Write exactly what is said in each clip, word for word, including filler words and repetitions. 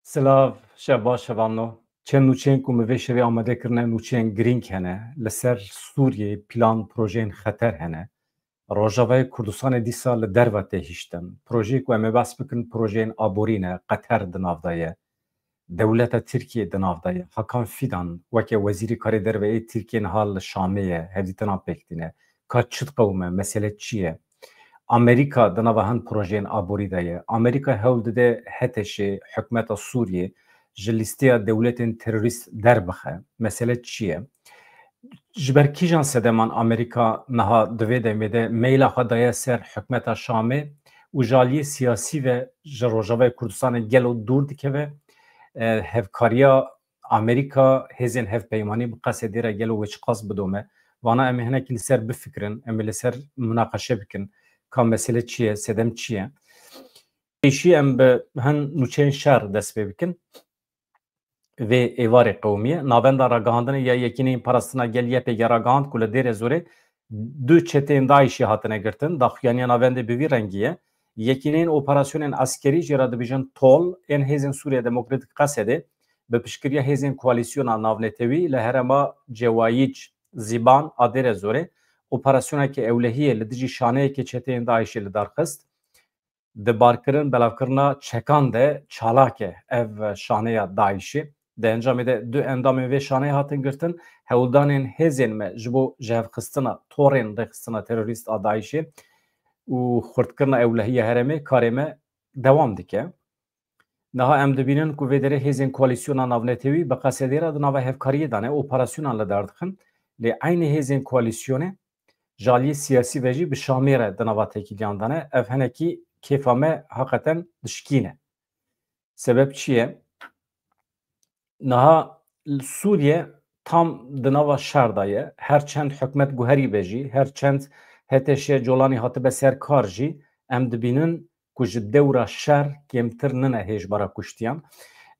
Silav, şev baş hevalno. Çend nûçeyên ku min vê şevê amade kirine, nûçeyên girîng hene. Li ser Sûriyê plan projeyên xeter hene. Rojavayê Kurdistanê dîsa li derve tê hiştin. Projeyê ku em ê behs bikin, projeyên aborî ne, Qeter di nav de ye. Dewleta Tirkiyê di nav de ye. Hakan Fidan weke Wezîrê Karê Derve ê Tirkiyê niha li Şamê ye, hevdîtina pêk tîne. Ka çi diqewime, mesele çi ye? Amerîka di nava hin projeyên aborî de ye. Amerîka hewl dide HTŞê, hikûmeta Sûriyê, ji lîsteya dewletên terorîst derbixe. Mesele çi ye? Ji ber kîjan sedeman Amerîka niha di vê demê de meyla xwe daye ser hikûmeta Şamê û ji aliyê siyasî ve ji Rojavayê Kurdistanê gelo dûr dikeve? E, hevkariya Amerîka, hêzên hevpeymanî bi qesedê re gelo wê çiqas bidome? Vana em ê hinekî li ser bifikirin, em ê li ser munaqeşe bikin. Ka mesele çi ye, sedem çi ye? Pêşî em bi hin nûçeyên şer dest pê bikin. Vê êvarê qewimiye. Navenda ragihandinê ya Yekîneyên Parastina Gel, Y P G, ragihand ku li Dêrezorê du çeteyên DAIŞ'ê hatine girtin. Daxuyaniya navendê bi vî rengî ye. Yekîneyên operasyonên eskerî, jê re dibêjin TOL, ên Hêzên Sûriya Demokratîk, Qesedê, bi piştgiriya hêzên koalîsyona navnetewî li herêma Cewayîc Zîban a Dêrezorê operasyoneke ewlehiyê li dijî şaneyeke çeteyên DAIŞ'ê li dar xist. Di barkirin, belavkirina çekan de çalak e ev şaneya DAIŞ'ê. Di encamê de du endamên vê şaneyê hatin girtin. Hewldanên hêzên me ji bo jihevxistina torên rêxistina terorîst a DAIŞ'ê û xurtkirina ewlehiya herêmê karê me dewam dike. Niha em dibînin ku vê derê hêzên koalîsyona navnetewî bi Qesedê re di nava hevkariyê de ne, operasyonan li dar dixin. Lê eynî hêzên koalîsyonê ji aliyê siyasî ve jî bi Şamê re di nava têkiliyan de ne. Ev hinekî kêfa me heqeten dişkîne. Sebeb çi ye? Niha Sûriye tam di nava şer de ye. Her çend hikûmet guherî be jî, her çend HTŞ colanî hatibe ser kar jî, em dibînin ku ji dewra şer kêmtir nine hêjmara kuştiyan.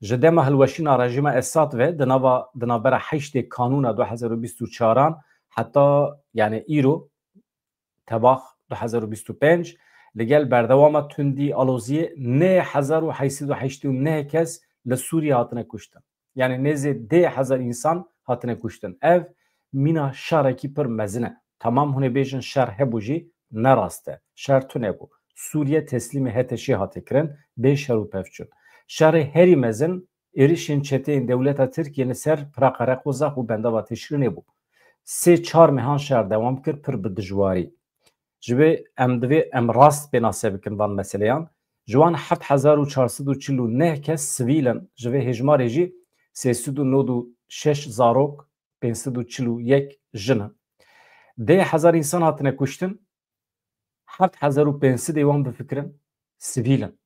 Ji dema hilweşîna rejîma Esad ve di nava, di navbera heştê Kanûna du hezar û bîst û çaran heta, yani, îro, tebax du hezar û bîst û pênc, li gel berdewama tundî aloziyê neh hezar û heşt sed û heştê û neh kes li Sûriye hatine kuştin. Yani nêzê deh hezar însan hatine kuştin. Ev mîna şerekî pir mezin e. Temam hûn ê bêjin şer hebû jî, ne rast e. Şer tune bû. Sûriye teslîmê HTŞ'ê hate kirin, bê şer û pevçûn. Şerê herî mezin êrişên çeteyên dewleta Tirkiyê li ser Piraqa Reqozax û Bendava Tişrînê bû. Sê çar mehan şer dewam kir, pir bi dijwarî. Ji vê em divê em rast pênase bikin van meseleyan. Ji wan heft hezar û çar sed û çil û neh kes sivîl in. Ji vê hêjmarê jî sê sed û nod û şeş zarok, pênc sed û çil û yek jin in. Deh hezar însan hatine kuştin, heft hezar û pênc sed ê wan, bifikirin, sivîl in.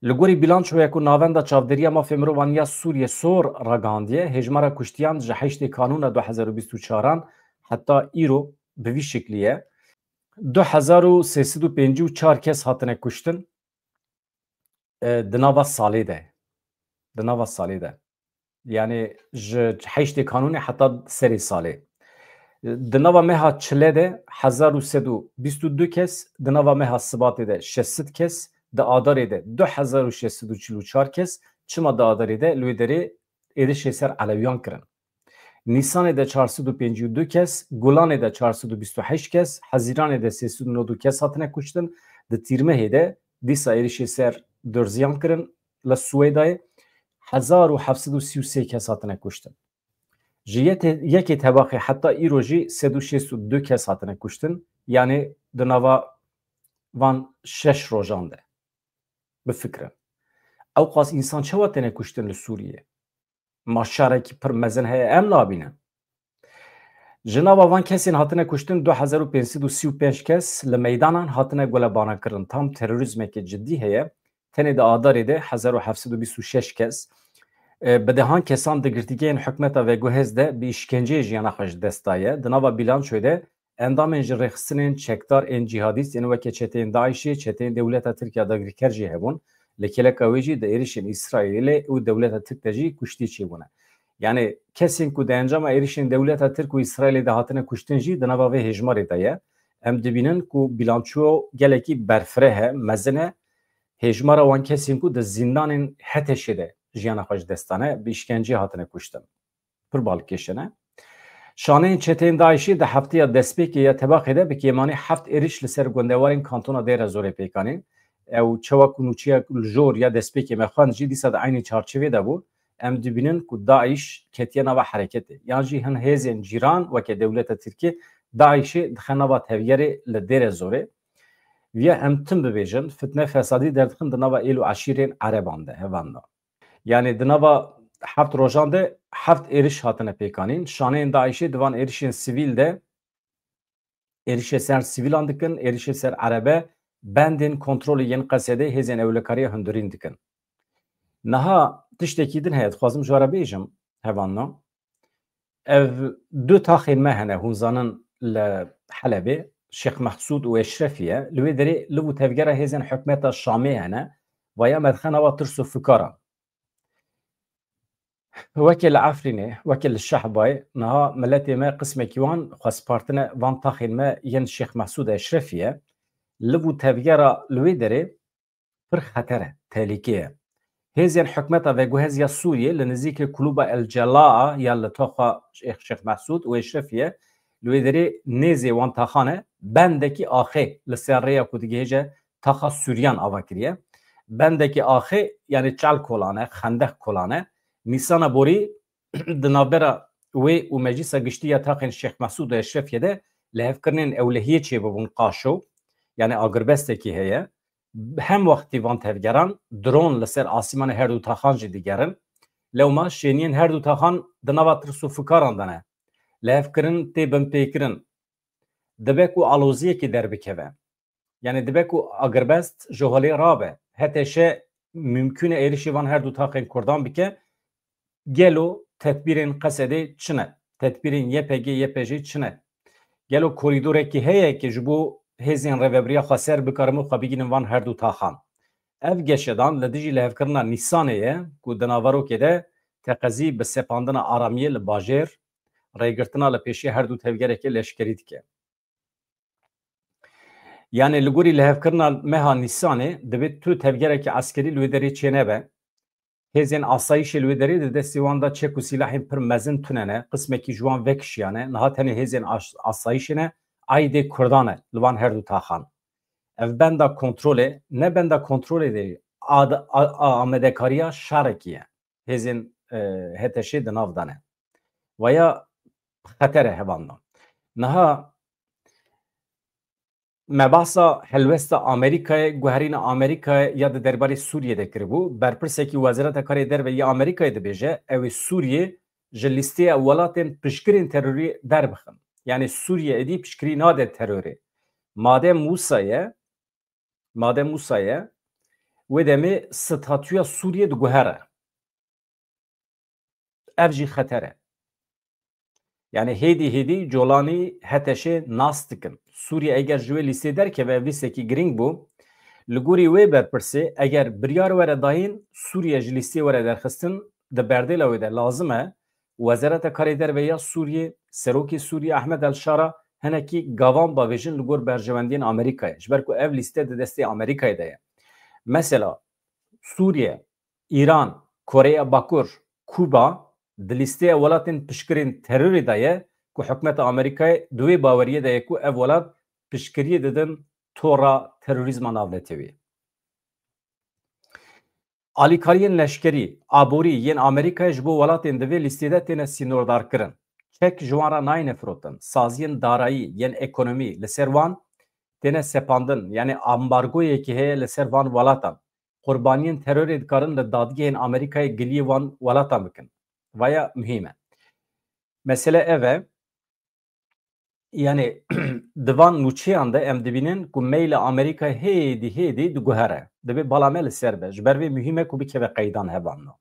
Li gorî bîlançoya ku Navenda Çavdêriya Mafê Mirovan ya Sûriye, SOHR, ragihandiye, hêjmara kuştiyan ji heştê Kanûna du hezar û bîst û çaran heta îro bi vî şiklî ye. Du hezar û sê sed û pêncî û çar kes hatine kuştin, e, di nava salê de. Di nava salê de. Yani ji heştê Kanûnê heta serê salê. Di nava meha Çile de hezar û sed û bîst û du kes, di nava meha Sibatê de şeş sed kes, di Adarê de du hezar û şeş sed û çil û çar kes, çima di Adarê de, li wê derê êrişê ser Elewiyan kirin. Nîsanê de çar sed û pêncî û du kes, Gulanê de çar sed û bîst û heşt kes, Hezîranê de sê sed û nod û kes hatine kuştin, di Tîrmehê de dîsa êrişê ser Durziyan kirin, li Swêdayê hezar û heft sed û sî û sê kes hatine kuştin. Ji yetê-, yekê Tebaxê heta îro jî sed û şêst û du kes hatine kuştin, yanî di nava van şeş rojan de. Bifikirin. Ewqas însan çawa têne kuştin li Sûriyê? Ma şerekî pir mezin heye, em nabînin. Ji nava van kesên hatine kuştin du hezar û pênc sed û sî û pênc kes li meydanan hatine gulebanekirin. Tam terorîzmeke cidî heye. Tenê di Adarê de hezar û heft sed û bîst û şeş kes, e, bi dehan kesan di girtîgehên hikûmeta veguhêz de bi îşkenceyê jiyana xwe ji dest daye. Di nava bîlançoyê de endamên ji rêxistinên çekdar ên cîhadîst, ên weke çeteyên DAIŞ'ê, çeteyên dewleta Tirk ya dagirker jî hebûn. Li kêleka wê jî di êrişên Îsraîlê û dewleta Tirk de jî kuştî çêbûne. Yani kesên ku di encama êrişên dewleta Tirk û Îsraîlê de hatine kuştin jî di nava vê hêjmarê de ye. Em dibînin ku bîlanço gelekî berfireh e, mezin e. Hêjmara wan kesên ku di zîndanên HTŞ'ê de jiyana xwe ji dest dane, bi îşkenceyê hatine kuştin. Pir balkêş e, ne? Şaneyên çeteyên DAIŞ'ê di hefteya destpêkê ya Tebaxê de bi kêmanî heft êriş li ser gundewarên kantona Dêrezorê pêk anîn. Ew çawa ku nûçeyek li jor ya destpêkê me xwend jî dîsa di eynî çarçovê de bû. Em dibînin ku DAIŞ ketiye nava hereketê. Yan jî hin hêzên cîran weke dewleta Tirkiyê DAIŞ'ê dixe nava tevgerê li Dêrezorê. Viya em tim bibêjin, fitne fesadî derdixin di nava êl û eşîrên ereban de, hevan de. Yanî di nava heft rojan de heft êriş hatine pêkanîn. Şaneyên DAIŞ'ê di van êrişên sivîl de êrişê ser sivîlan dikin, êrişê ser erebe, bendên kontrolê yên Qesedê hêzên ewlekariya hundirîn dikin. Niha tiştekî din heye, dixwazim ji we re bêjim, hevanno. Ev du taxên me hene, hûn zanin li Helebê, Şêx Mehsûd û Eşrefiye, li wê derê liv û tevgera hêzên hikûmeta Şamê hene, vaya me dixe nava tirs û fikaran. Weke li Efrînê, weke li Şehbayê, niha miletê me qismekî wan xwespartine van taxên me yên Şêx Mehsûd Eşrefiye, liv û tevgera li wê derê pir xeter e, tehlîke ye. Hêzên hikûmeta veguhez ya Sûriyê li nizîkê Kulûba El Celaa ya li taxa Şêx, Şêx Mehsûd û Eşrefiye li wê derê nêzê wan taxan e, bendekî axê li ser rêya ku digihêje taxa Sûriyan ava kiriye. Bendekî axê, yanî çal kolan e, xendex kolan e. Nîsana borî di navbera wê û Meclisa Giştî ya Taxên Şêx Mesûd û Eşrefiyê de lihevkirinên ewlehiyê çêbûbûn qaşo, yanî agirbestekî heye. Hem wextî van tevgeran dron li ser asîmanê her du taxan jî digerin. Lewma şêniyên her du taxan di nava tirs û fikaran de ne. Lihevkirin tê binpêkirin. Dibe ku aloziyekê derbikeve. Yanî dibe ku agirbest ji holê rabe. H T Ş mimkûn e êrişî van her du taxên Kurdan bike. Gelo tedbîrên Qesedê çi ne? Tedbîrên Y P G, Y P J çi ne? Gelo korîdorekî heye ku ji bo hêzên rêvebiriya xweser bikaribin xwe bigihînin van her du taxan? Ev geşedan li dijî lihevkirina Nîsanê ye ku di naverokê de teqezî bi sepandina aramiyê li bajêr, rêgirtina li pêşiya her du tevgerekê leşkerî dike. Yanî li gorî lihevkirina meha Nîsanê divê tu tevgerekî eskerî li wê derê çênebe. Hêzên asayîşê li wê derê di destê wan de çek û sîlahên pir mezin tune ne, qismekî ji wan vekişiyane, niha tenê hêzên as-, asayîşê ne, aîdê Kurdan e li van her du taxan. Ev benda kontrolê, ne benda kontrolê de, ad-, a-, a-, amadekariya şerekî ye. Hêzên, e, H T Ş'ê di nav de ne. Vaya xeter e hevalno. Niha me bahsa helwesta Amerîkayê, guherîna Amerîkayê ya di derbarê Sûriyê de kiribû. Berpirsekî Wezareta Karê Derve ya Amerîkayê dibêje, ew ê Sûriyê ji lîsteya welatên piştgirên terorî derbixin. Yanî Sûriye êdî piştgirî nade terorê. Madem wisa ye, madem wisa ye, wê demê statûya Sûriyê diguhere. Ev jî xeter e. Yanî hêdî hêdî colanî H T Ş'ê nas dikin. Sûriye eger ji wê lîstê derkeve, ev lîstekî girîng bû. Li gorî wê berpirsê, eger biryar were dayîn, Sûriye ji lîstê were derxistin, di berdêla wê de lazim e Wezareta Karê Derve ya Sûriyê, Serokê Sûriyê Ehmed El Şara hinekî gavan bavêjin li gor berjewendiyên Amerîkayê. Ji ber ku ev lîste di destê Amerîkayê de ye. Mesela Sûriye, Îran, Koreya Bakur, Kuba di lîsteya welatên piştgirên terorê de ye ku hikûmeta Amerîkayê di wê baweriyê de ye ku ev welat piştgiriyê didin tora terorîzma navnetewî. Alîkariyên leşkerî, aborî yên Amerîkayê ji bo welatên di vê lîstê de têne sînordarkirin. Çek ji wan re nayêne firotin. Saziyên darayî yên ekonomî li ser wan têne sepandin. Yanî ambargoyekî heye li ser van welatan. Qurbaniyên terorê dikarin li dadgehên Amerîkayê giliyê wan welatan bikin. Vaya muhîm e. Mesele ev e. Yanî di van nûçeyan de em dibînin ku meyla Amerîkayê hêdî hêdî diguhere. Dibê bala me li ser be. Ji ber vê muhîm e ku bikeve qeydan hevalno.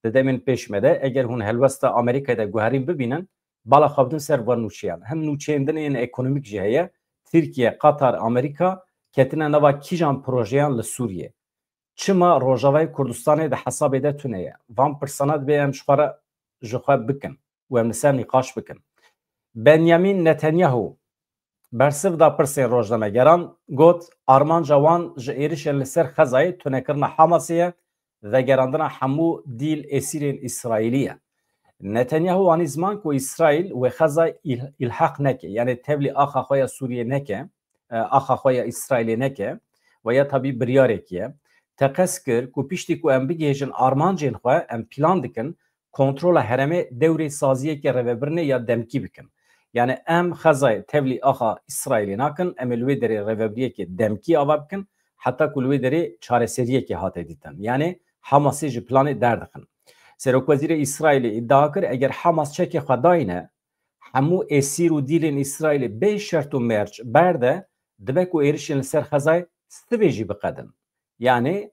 Di demên pêş me de eger hûn helwesta Amerîkayê de guherîn bibînin, bala xwe bidin ser van nûçeyan. Hin nûçeyên din ên ekonomîk jî heye. Tirkiye, Qatar, Amerîka ketine nava kîjan projeyan li Sûriyê? Çima Rojavayê Kurdistanê di hesabê de tune ye? Van pirsana dibê em ji xwe re, ji xwe bikin û em li ser nîqaş bikin. Benyamin Netanyahu, Bersiv da pirsên rojnamegeran, got, armanca wan ji êrişên li ser Xezayê tunekirina Hamasê ye, vegerandina hemû dîl êsîrên Îsraîlî ye. Netanyahu anî ziman ku Îsraîl wê Xezayê îl-, îlheq neke, yanî tevlî axa xwe ya Sûriyê neke, e, axa xwe ya Îsraîlê neke, we ya tabî biryarekî ye. Teqez kir ku piştî ku em bigihêjin armancên xwe, em plan dikin, kontrola herêmê dewrê saziyeke rêvebirinê ya demkî bikin. Yanî em Xezayê tevlî axa Îsraîlê nakin, em ê li wê derê rêvebiriyeke demkî ava bikin, heta ku li wê derê çareseriyekê hate dîtin. Yanî Hamasê ji planê derdixin. Serokwezîrê Îsraîlê îdia kir, eger Hamas çekê xwe dayne, hemû êsîr û dîlên Îsraîlê bê şert û merc berde, dibe ku êrişên li ser Xezayê sibê jî biqedin. Yanî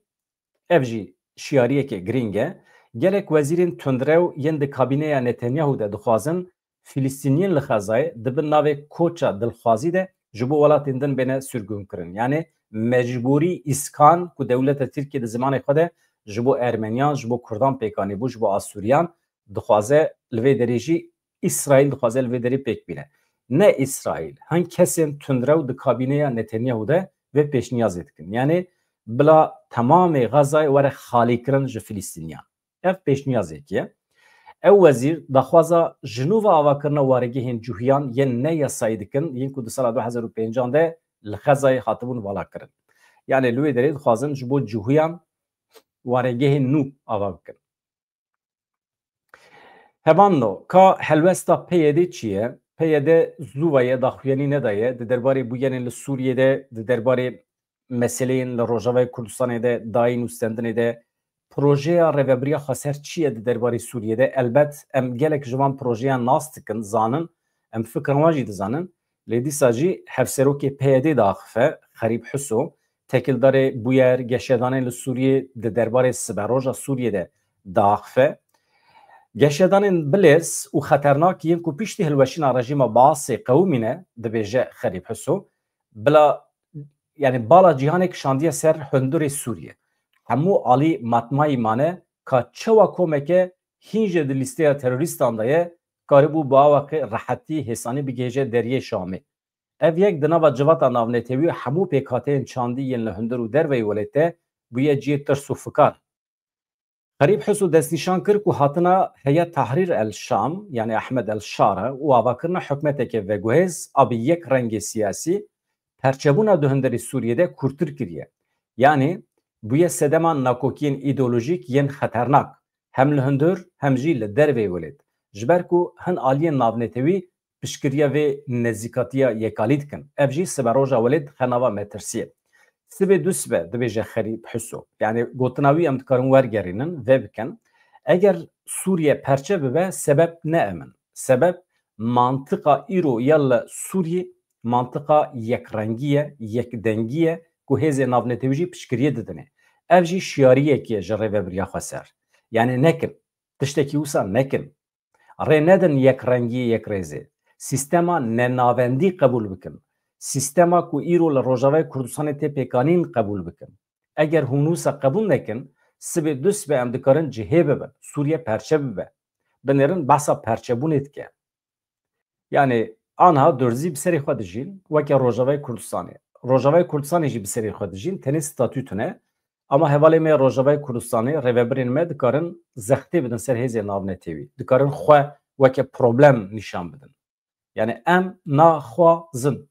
ev jî şiyariyeke girîng e. Gelek wezîrên tundrew yên di kabîneya Netanyahu de dixwazin Filistîniyên li Xezayê di bin navê koça dilxwazî de ji bo welatên din bêne sirgûnkirin. Yanî mecbûrî îskan ku dewleta Tirkiyê di zimanê xwe de ji bo Ermeniyan, ji bo Kurdan pêkanî bû, ji bo Asûriyan, dixwaze li vê derê jî Îsraîl dixwaze li vê derê pêk bîne. Ne Îsraîl, hin kesên tundrew di kabîneya Netanyahu de vê pêşniyazê dikin. Yanî bila temamê Xezayê were xalîkirin ji Filistîniyan. Ev pêşniyazekî ye. Ew wezîr daxwaza ji nû ve avakirina waregehên cuhiyan yên ne yasayî dikin, yên ku di sala du hezar û pêncan de li Xezayê hatibûn valakirin. Yanî li wê derê dixwazin ji bo cuhiyan waregehên nû ava bikin. Hevanno, ka helwesta P Y D çi ye? P Y D zû ve ye, daxuyanî nedaye. Di derbarê bûyerên li Sûriyê de, di derbarê meseleyên li Rojavayê Kurdistanê de, dayî nûstendinê de, projeya rêvebiriya xweser çi ye di derbarê Sûriyê de? Elbet em gelek ji van projeyan nas dikin, zanin, em fikra wan jî dizanin. Lê dîsa jî hevserokê P Y D diaxife, Xerîb Huso, têkildarê bûyer, geşedanên li Sûriyê di derbarê siberoja Sûriyê de diaxife. Geşedanên bilez û xeternak yên ku piştî hilweşîna rejîma Baasê qewimîne, dibêje Xerîb Huso, bila, yanî bala cîhanê kişandiye ser hundirê Sûriyê. Hemû alî matmayî mane ka çawa komeke hîn jî di lîsteya terorîstan de ye, karibû bi awaqê rehetî hêsanî bigihêje deriyê Şamê. Ev yek di nava civata navnetewî û hemû pêkhateyên çandî yên li hundir û derveyî welêt de bûye cihê tirs û fikar. Xerîb Huso destnîşan kir ku hatina Heyet Tahrir el Şam, yanî Ahmed el Şara û avakirina hikûmeteke veguhêz a bi yek rengê siyasî perçebûna di hundirê Sûriyê de kûrtir kiriye. Yanî bûye sedema nakokiyên îdeolojîk yên xeternak, hem li hundir hem jî li derveyî welêt. Ji ber ku hin aliyên navnetewî piştgiriya vê nêzîkatiya yekalî dikin. Ev jî siberoja welêt dixe nava metirsiyê. Sibê du sibe, dibêje Xerîb Huso. Yanî gotina wî em dikarin wergerînin, vê bikin. Eger Sûriye perçe bibe, sebeb ne em in. Sebeb mantiqa îro ya li Sûriyê mantiqa yekrengî ye, yekdengî ye ku hêzên navnetewî jî piştgiriyê didinê. Ev jî şiyariyekê ye ji rêvebiriya xweser. Yanî nekin. Tiştekî wisa nekin. Rê nedin yekrengiyê, yekrêzê. Sîstema nenavendî qebûl bikin. Sîstema ku îro li Rojavayê Kurdistanê tê pêkanîn qebûl bikin. Eger hûn wisa qebûl nekin, sibê du sibê em dikarin cihê bibin. Sûriye perçe bibe. Binêrin behsa perçebûnê dike. Yanî anha durzî bi serê xwe dijîn, weke Rojavayê Kurdistanê. Rojavayê Kurdistanê jî bi serê xwe dijîn, tenê statû tune. Ama hevalê me ya Rojavayê Kurdistanê, rêvebirên me dikarin zextê bidin ser hêzên navnetewî. Dikarin xwe weke problem nîşan bidin. Yanî em naxwazin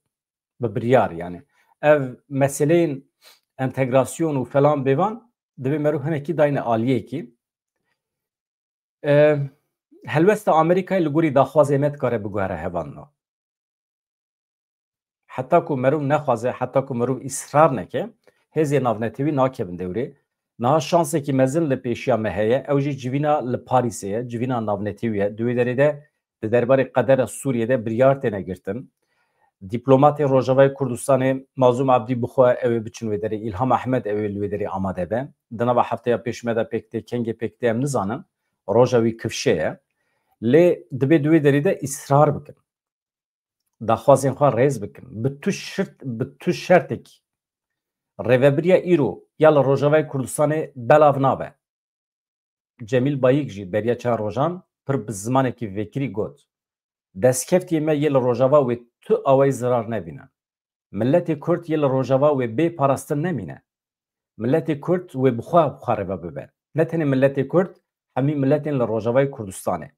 bi biryar, yanî ev meseleyên entegrasyon û felan bêvan divê meriv hinekî dayne aliyekî. E, helwesta Amerîkayê li gorî daxwazê me dikare biguhere hevalno. Heta ku meriv nexwaze, heta ku meriv îsrar neke, hêzê navnetewî nakevin dewrê. Niha şansekî mezin li pêşiya me heye, ew jî civîna li Parîsê ye, civîna navnetewî ye. Di wê derê de di derbarê qedera Sûriyê de biryar têne girtin. Dîplomatê Rojavayê Kurdistanê Mazlûm Abdî bixwe ew ê biçin wê derê, Îlham Ehmed ew ê li wê derê amade be. Di nava hefteya pêş me de pêk tê, kengê pêk tê em nizanin. Roja wî kifşê ye. Lê dibê di wê derê de îsrar bikin. Daxwazên xwe rêz bikin. Bi tu şirt, bi tu şertekî. Rêvebiriya îro ya li Rojavayê Kurdistanê belav nabe. Cemîl Bayik jî beriya çar rojan pir bi zimanekî vekirî got, destkeftiyê me yê li Rojava wê tu awayî zirar nebîne. Miletê Kurd yê li Rojava wê bê parastin nemîne. Miletê Kurd wê bi xwe, bi xwe rêve bibe. Ne tenê miletê Kurd, hemî miletên li Rojavayê Kurdistanê.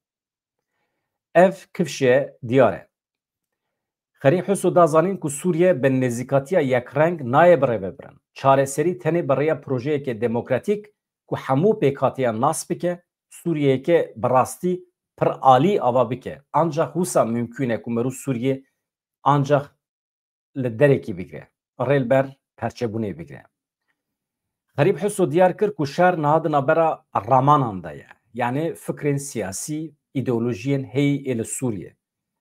Ev kifşe diyar e. Xerîb Huso da zanîn ku Sûriye bi nêzîkatiya yekreng nayê bi rêve birin. Çareserî tenê bi rêya projeyeke demokratîk ku hemû pêkhatiyan nas bike, Sûriyeyeke bi rastî pir alî ava bike. Ancax wisa mimkûn e ku mirov Sûriye ancax li derekî bigire, rê li ber perçebûnê bigire. Xerîb Huso diyar kir ku şer niha di navbera ramanan de ye. Yanî fikrên siyasî, îdeolojiyên heyî ê li Sûriye.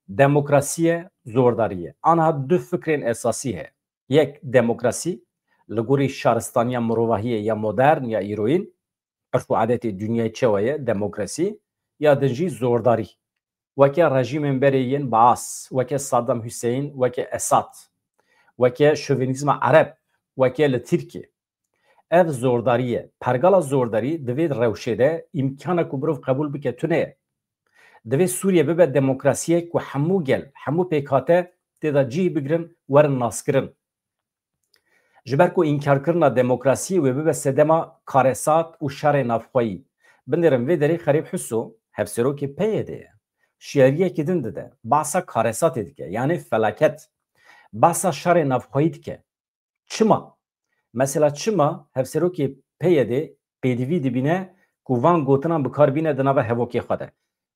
Demokrasî ye, zordarî ye. Aniha du fikrên esasî heye. Yek demokrasî, li gorî şaristaniya mirovahiyê ya modern ya îroyîn, urf û adetê dinyayê çawa ye, demokrasî, ya din jî zordarî. Weke rejîmên berê yên Baas, weke Saddam Hussein, weke Esad, weke şovenîzma Ereb, weke li Tirkiyê. Ev zordarî ye. Pergala zordarî di vê rewşê de îmkan e ku mirov qebûl bike tune ye. Divê Sûriye bibe demokrasiyek ku hemû gel, hemû pêkhate tê de cih bigrin, werin naskirin. Ji ber ku înkarkirina demokrasiyê wê bibe sedema karesat û şerê navxweyî. Binêrin vê derê Xerîb Huso, hevserokê P Y D'ê ye. Şiyariyekî din dide, behsa karesatê dike, yanî felaket. Behsa şerê navxweyî dike. Çima? Mesela çima hevserokê P Y D'ê pêdivî dibîne ku van gotinan bi kar bîne di nava hevokê xwe de?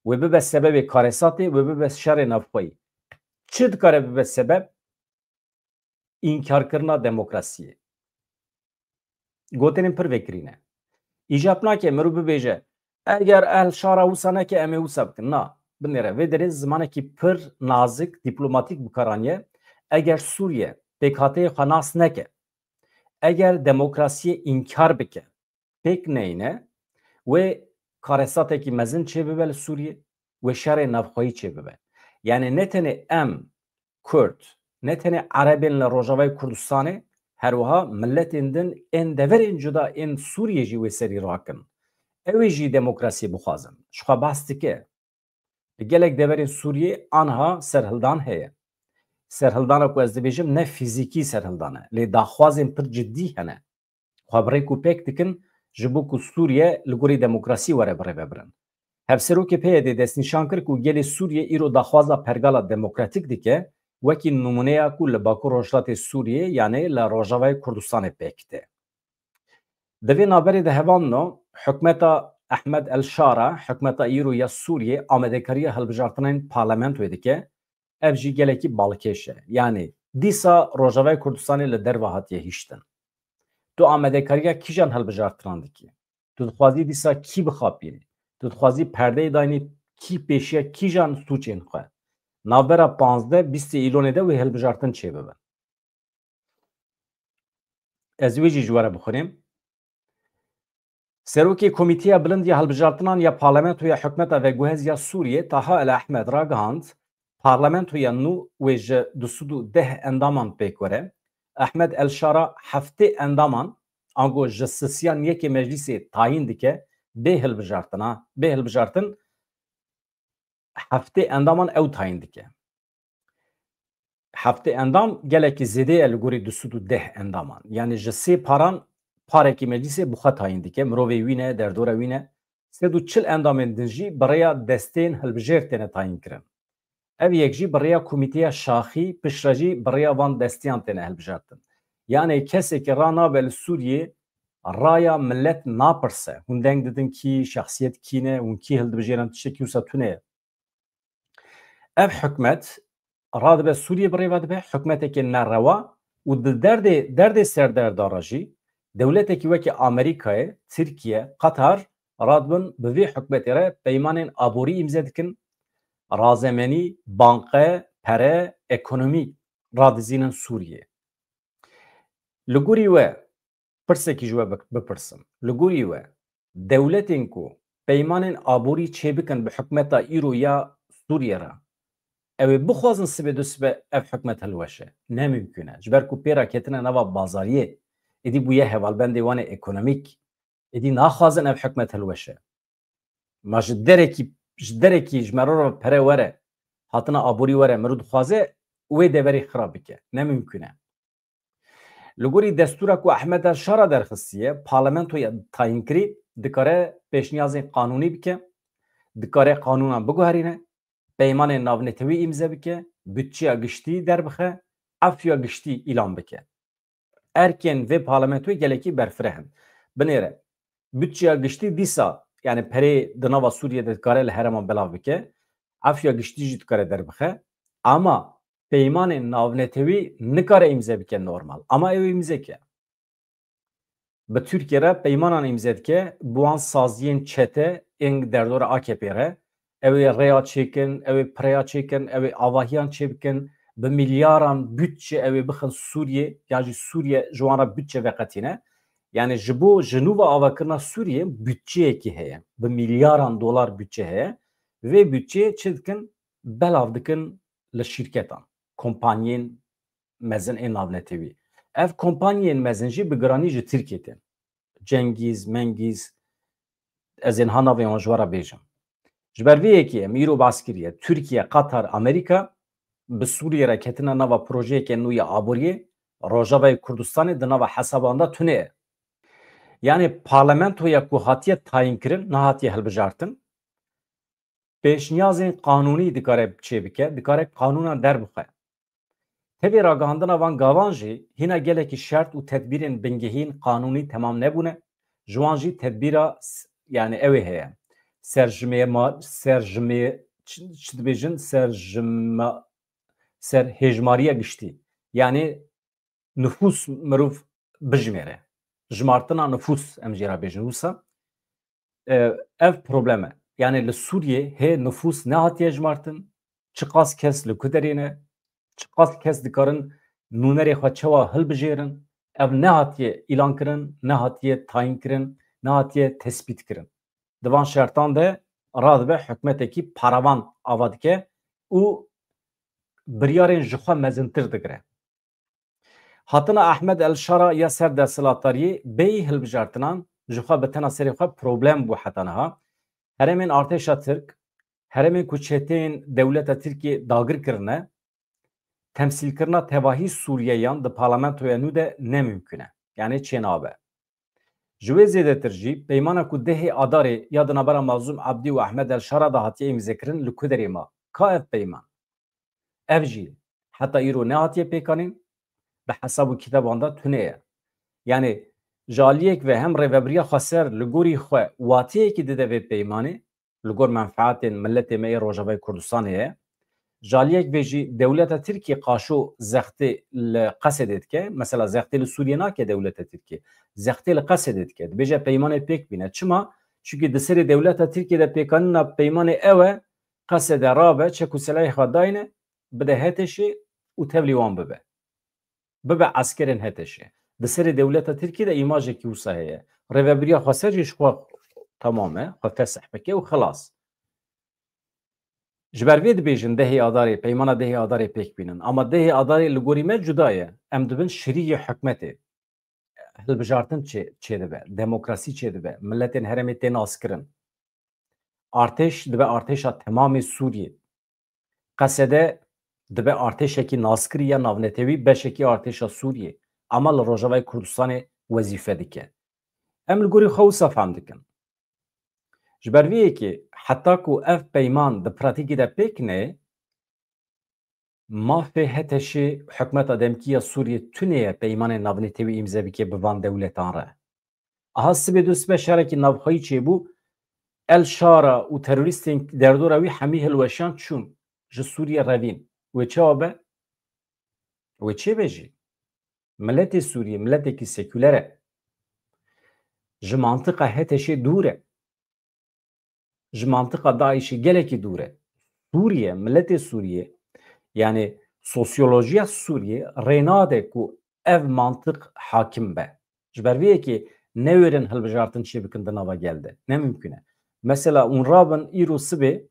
Wê bibe sebebê karesatê, wê bibe şerê navxweyî. Çi dikare bibe sebeb? Înkarkirina demokrasiyê. Gotinên pir vekirî ne. Îcab nake mirov bibêje, eger El Şara wisa neke, em ê wisa bikin. Na, binêre, vê derê zimanekî pir nazik, dîplomatîk bi kar aniye. Eger Sûriye pêkhateyê xwe nas neke, eger demokrasiyê înkar bike, pêk neyne, wê karesatekî mezin çêbibe li Sûriyê, wê şerê navxweyî çêbibe. Yanî ne tenê em Kurd, ne tenê Erebên li Rojavayê Kurdistanê, her wiha miletên din ên deverên cuda ên Sûriyê jî wê serî rakin. Ew ê jî demokrasiyê bixwazin. Ji xwe behs dike. Li gelek deverên Sûriyê aniha serhildan heye. Serhildana ku ez dibêjim ne fîzîkî serhildan e, lê daxwazên pir cidî hene. Xwe bi rêk û pêk dikin ji bo ku Sûriye li gorî demokrasî were birêvebirin. Hevserokê P Y D'ê destnîşan kir ku gelê Sûriye îro daxwaza pergala demokratîk dike, wekî nimûneya ku li Bakur Rojhilatê Sûriyê, yanî li Rojavayê Kurdistanê pêk tê. Di vê navberê de hevandino, hikûmeta Ehmed El Şara, hikûmeta îro ya Sûriyê, amadekariya hilbijartinên parlamentoyê dike, ev jî gelekî balkêş e. Yanî dîsa Rojavayê Kurdistanê li derve hatiye hiştin. Tu amadekariya kîjan hilbijartinan dikî? Tu dixwazî dîsa kî bixapînî? Tu dixwazî perdeyê daynî kî pêşiya kîjan sûcên xwe? Navbera panzdeh bîstê Îlonê de wê hilbijartin çêbibin. Ez wê jî ji we re bixwînim. Serokê Komîteya Bilind ya Hilbijartinan ya Parlamentoya Hikûmeta Veguhez ya Sûriyê, Taha El Ehmed, ragihand, parlamentoya nû wê ji du sed û deh endaman pêk were. Ehmed El Şara heftê endaman, ango ji sisiyan yekê meclîsê tayîn dike, bê hilbijartina, bê hilbijartin heftê endaman ew tayîn dike. Heftê endam gelekî zêde ye li gorî du sed û deh endaman. Yanî ji sê paran parekî meclîsê bi xwe tayîn dike. Mirovê wî ne, derdora wî ne. Sed û çil endamên din jî bi rêya desteyên hilbijêr têne tayîn kirin. Ev yek jî bi rêya komîteya şaxî, piştre jî bi rêya van desteyan têne hilbijartin. Yanî kesekî ranabe li Sûriyê raya milet napirse. Hûn deng didin kî, şexsiyet kî ne, hûn kî hildibijêrin, tiştekî wisa tune ye. Ev hikûmet radibe Sûriyê bi rêve dibe, hikûmeteke nerewa û di derdê, derdê serderdara jî dewletekî weke Amerîkayê, Tirkiye, Qatar radibin bi vê hikûmetê re peymanên aborî îmze dikin, razemenî, banqe, pere, ekonomî radizînin Sûriyê. Li gorî we, pirsekî ji we bik-, bipirsim. Li gorî we, dewletên ku peymanên aborî çêbikin bi hikûmeta îro ya Sûriyê re, ew ê bixwazin sibê du sibe ev hikûmet hilweşe? Ne mimkûn e. Ji ber ku pê re ketine nava bazariyê, êdî bûye hevalbendê wan ê ekonomîk. Êdî naxwazin ev hikûmet hilweşe. Ma ji derekî, ji derekî ji me re re pere were, hatina aborî were, mirov dixwaze wê deverê xira bike. Ne mimkun e. Li gorî destûra ku Ehmed El Şara derxistiye, parlamentoya tayînkirî dikare pêşniyazên qanûnî bike, dikare qanûnan biguherîne, peymanên navnetewî îmze bike, budçeya giştî derbixe, efûya giştî îlan bike. Erkên vê parlamentoyê gelekî berfireh in. Binêre, budçeya giştî dîsa, yani perê di nava Sûriyê de dikare li hereman belav bike, efûya giştî jî dikare derbixe, ama peymanên navnetewî nikare îmze bike normal. Ama ew îmze ke. Bi Tirkiye re peymanan îmze dike, bi wan saziyên çete ên derdora A K P re, ew ê rêya çêkin, ew ê pireya çêkin, ew ê avahiyan çêbikin, bi milyaran budçe ew ê bixin Sûriyê, ya jî Sûriye ji wan re budçe veqetîne. Yani ji bo ji nû ve avakirina Sûriyê budçeyekî heye. Bi milyaran dolar budçe heye. Vê budçeyê çi dikin? Belav dikin li şîrketan, kompanyên mezin ên navnetewî. Ev kompanyên mezin jî bi giranî ji Tirkiyê tên. Cengîz, Mengîz, ez ê niha navê wan ji we re bêjim. Ji ber vê yekê em îro behs kiriye. Tirkiye, Qatar, Amerîka bi Sûriyê re ketine nava projeyeke nû ya aboriyê, Rojavayê Kurdistanê di nava hesaban de tune ye. Yani parlamentoya ku hatiye tayînkirin, nehatiye hilbijartin, pêşniyazên qanûnî dikare çêbike, dikare qanûnan derbixe. Tevî ragihandina van gavan jî hîna gelekî şert û tedbîrên bingehîn qanûnî temam nebûne. Ji wan jî tedbîra s-, yani ew ê heye. Serjimê ma-, serjimê, çi, çi dibêjin? Serjima-, serhêjmariya giştî. Yani nifûs mirov bijimêre. Jimartina nifûs em jê re bêjin wisa. E, ev problem e. Yani li Sûriyê hê nifûs nehatiye jimartin. Çiqas kes li ku derê ne, çiqas kes dikarin nûnerê xwe çawa hilbijêrin, ev nehatiye îlan kirin, nehatiye tayîn kirin, nehatiye tespît kirin. Di van şertan de radibe hikûmetekî paravan ava dike û biryarên ji xwe mezintir digire. Hatina Ehmed El Şara ya ser desthilatdariyê bêyî hilbijartinan ji xwe bi tena serê xwe problem bû heta niha. Herêmên artêşa Tirk, herêmên ku çeteyên dewleta Tirkiyê dagir kirine, temsîlkirina tevahî Sûriyeyan di parlamentoya nû de ne mimkun e. Yani çênabe. Ji wê zêdetir jî peymana ku dehê Adarê ya di navbera Mazlûm Abdî û Ehmed El Şara de hatiye îmzekirin li ku derê ma? Ka ev peyman? Ev jî heta îro nehatiye pêkanîn, bi hesab û kitaban de tune ye. Yani ji aliyek ve hem Rêvebiriya Xweser li gorî xwe wateyekî dide vê peymanê, li gor menfaetên miletê me yê Rojavayê Kurdistanê ye. Ji aliyek ve jî dewleta Tirkiyê qaşo zextê li Qesedê dike. Mesela zextê li Sûriyê nake dewleta Tirkiyê. Zextê li Qesedê dike. Dibêje peymanê pêk bîne. Çima? Çimkî di serê dewleta Tirkiyê de pêkanîna peymanê ew e, Qesede rabe, çek û silahê xwe dayne, bide HTŞê û tevlî wan bibe. Bibe eskerên HTŞê. Di serê dewleta Tirkiyê de îmajekî wisa heye. Rêvebiriya Xweser jî ji xwe temam e, xwe fesih bike û xilas. Ji ber vê dibêjin dehê Adarê, peymana dehê Adarê pêk bînin. Ama dehê Adarê li gorî me cuda ye. Em dibin şirîyê hikûmetê. Hilbijartin çê-, çêdibe, demokrasî çêdibe, miletên herêmê tê naskirin. Artêş dibe artêşa temamê Sûriyê. Qesede dibe artêşekî naskirî ya navnetewî, beşekî artêşa Sûriyê. Ama li Rojavayê Kurdistanê wezîfe dike. Em li gorî xwe wisa fehm dikin. Ji ber vê yekê heta ku ev peyman di pratîkê de pêk neyê, mafê HTŞê, hikûmeta demkî ya Sûriyê tune ye peymanên navnetewî îmze bike bi van dewletan re. Aha sibê du sibe şerekî navxweyî çêbû, El Şara û terorîstên derdora wî hemî hilweşan çûn ji Sûriyê revîn. Wê çawa be? Wê çê be jî? Miletê Sûriyê miletekî sekûler e. Ji mantiqa HTŞê dûr e. Ji mantiqa DAIŞê gelekî dûr e. Sûriye, miletê Sûriyê, yani sosyolojiya Sûriyê rê nade ku ev mantiq hakim be. Ji ber vê yekê newêrin hilbijartin çêbikin di nava gel de. Ne mimkun e. Mesela hûn rabin îro sibê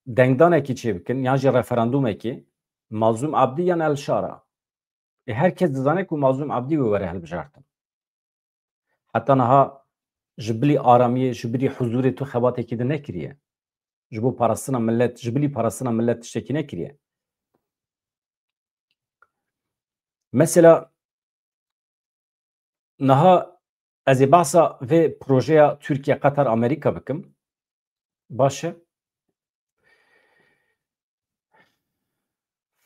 dengdanekî çêbikin, yan jî referandûmekî, Mazlûm Abdî yan El Şara. Ê her kes dizane ku Mazlûm Abdî wê were hilbijartin. Heta niha ji bilî aramiyê, ji bilî huzûrê tu xebatekî din nekiriye. Ji bo parastina millet, ji bilî parastina millet tiştekî nekiriye. Mesela niha ez ê behsa vê projeya Tirkiye, Qeter, Amerîka bikim. Baş e.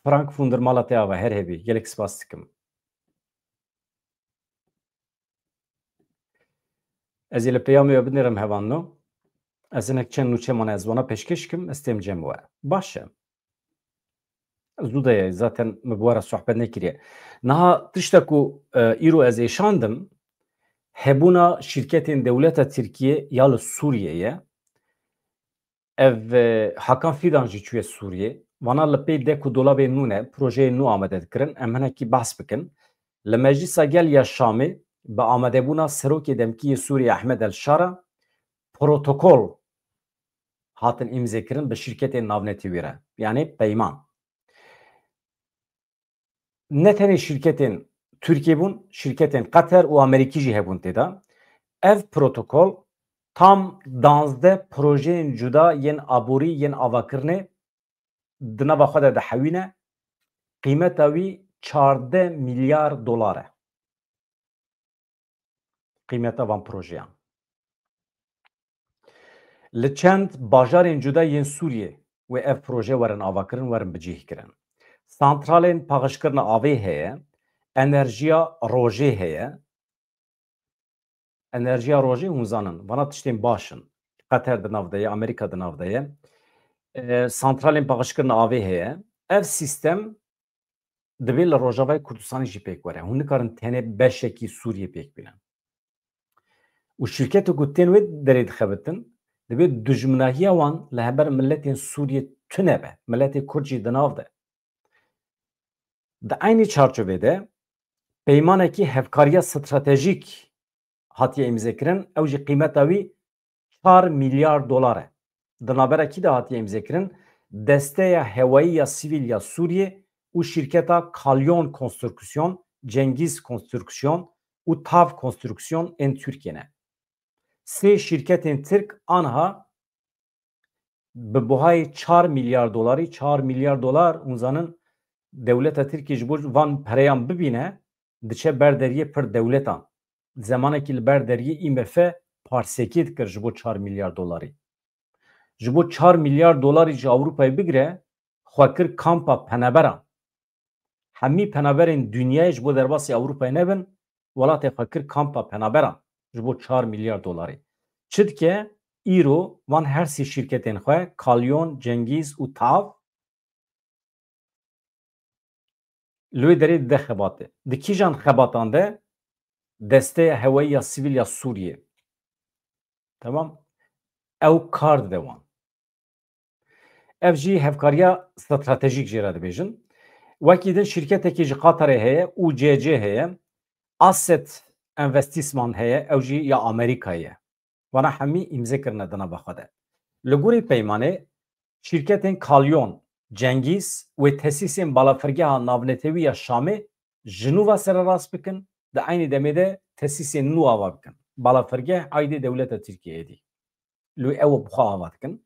Frank Funder, mala te ava, her hebî. Gelek spas dikim. Ez ê li peyamê we binêrim hevalno. Ez hinek çend nûçe mane ez wana pêşkêş kim, ez têm cem we. Baş e. Zû de ye, zaten min bi we re sohbet nekiriye. Niha tişta ku, e, îro ez êşandim, hebûna şîrketên dewleta Tirkiye ya li Sûriye ye. Ev, e, Hakan Fidan jî çûye Sûriye. Vana li pey dek û dolabê nû ne, projeyê nû amade dikirin. Em hinekî behs bikin. Li Meclisa Gel ya Şamê bi amadebûna serokê demkî yê Sûriye Ehmed El Şara protokol hatin îmzêkirin bi şîrketên navnetewî re. Yanî peyman. Ne tenê şîrketên Tirkiyê bûn, şîrketên Qeter û Amerîkî jî hebûn tê de. Ev protokol tam danzdeh projeyên cuda yên aborî yên avakirinê di nava xwe de dihewîne. Qîmeta wî çardeh milyar dolar e. Qîmeta van projeyan. Li çend bajarên cuda yên Sûriyê wê ev proje werin avakirin, werin bicihkirin. Santralên paqijkirina avê heye, enerjiya rojê heye. Enerjiya rojê hûn zanin, vana tiştên baş in. Qeter di nav de ye, Amerîka di nav de ye. E, santralên paqijkirina avê heye. Ev sîstem divê li Rojavayê Kurdistanê jî pêk were. Hûn nikarin tenê beşekî Sûriyê pêk bînin. Û şîrketê ku tên wê derê dixebitin, divê dijminahiya wan li hember miletên Sûriyê tune be. Miletê Kurd jî di nav de. Di eynî çarçovê de peymanekî hevkariya stratejîk hatiye îmzêkirin, ew jî qîmeta wî çar milyar dolar e. Di navbera kî de hatiye îmzêkirin? Desteya Hewayî ya Sivîl ya Sûriyê û şîrketa Kalyon Konstrüksiyon, Cengiz Konstrüksiyon û Tav Konstrüksiyon ên Tirkiyê ne. Sê şîrketên Tirk anha bi buhayê çar milyar dolarî, çar milyar dolar, hûn zanin, dewleta Tirkiyê ji bo van pereyan bibîne, diçe ber deriyê pir dewletan. Zemanekî li ber deriyê I M F parsekê dikir ji bo çar milyar dolarî. Ji bo çar milyar dolarî ji Ewropayê bigire, xwe kir kampa penaberan. Hemî penaberên dinyayê ji bo derbasî Ewropayê nebin, welatê xwe kir kampa penaberan ji bo çar milyar dolarî. Çi dike? Îro van her sê şîrketên xwe, Kalyon, Cengiz û Tav, li wê derê dide xebatê. Di kîjan xebatan de? Desteya Hewayî ya Sivîl ya Sûriyê. Tamam. Ew kar dide wan. Ev jî hevkariya stratejîk jê re dibêjin. Wekî din şîrketekî ji Qatarê heye, U C C heye, Asset Investissement heye, ew jî ya Amerîkayê ye. Wana hemî îmze kirine di nava xwe de. Li gorî peymanê, şîrketên Kalyon, Cengiz wê tesîsên balafirgeha navnetewî ya Şamê ji nû ve sererast bikin, di eynî demê de tesîsên nû ava bikin. Balafirgeh aydê dewleta Tirkiyeyê dî. Lê ew bi xwe ava dikin.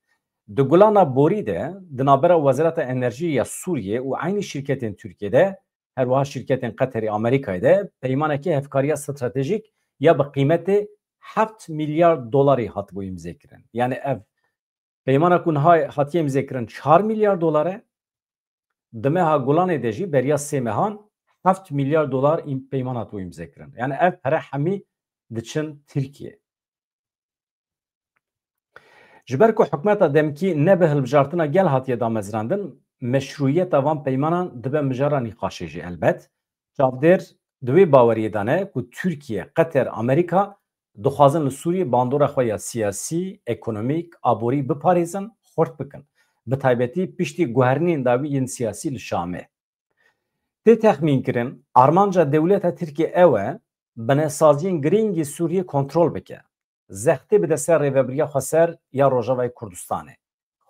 Di gulana borî de, di navbera Wezareta Enerjiyê ya Sûriyê û eynî şîrketên Tirkiyê de, her wiha şîrketên Qeterî Amerîkayê de peymanekî hevkariya stratejîk ya bi qîmetê heft milyar dolarî hatibû îmzêkirin. Yanî ev peymana ku niha hatiye îmzêkirin çar milyar dolar e, di meha Gulanê de jî beriya sê mehan heft milyar dolar îm-, peyman hatibû îmzêkirin. Yanî ev pere hemî diçin Tirkiyê. Ji ber ku hikûmeta demkî ne bi hilbijartina gel hatiye damezrandin, meşrûyeta van peymanan dibe mijara nîqaşê jî elbet. Çavdêr di wê baweriyê de ne ku Tirkiye, Qeter, Amerîka dixwazin li Sûriyê bandora xwe ya siyasî, ekonomîk, aborî biparêzin, xurt bikin. Bi taybetî piştî guherînên dawî yên siyasî li Şamê. Tê texmînkirin, armanca dewleta Tirkiyê ew e, binesaziyên girîng yê Sûriyê kontrol bike. Zextê bide ser rêvebiriya xweser ya Rojavayê Kurdistanê.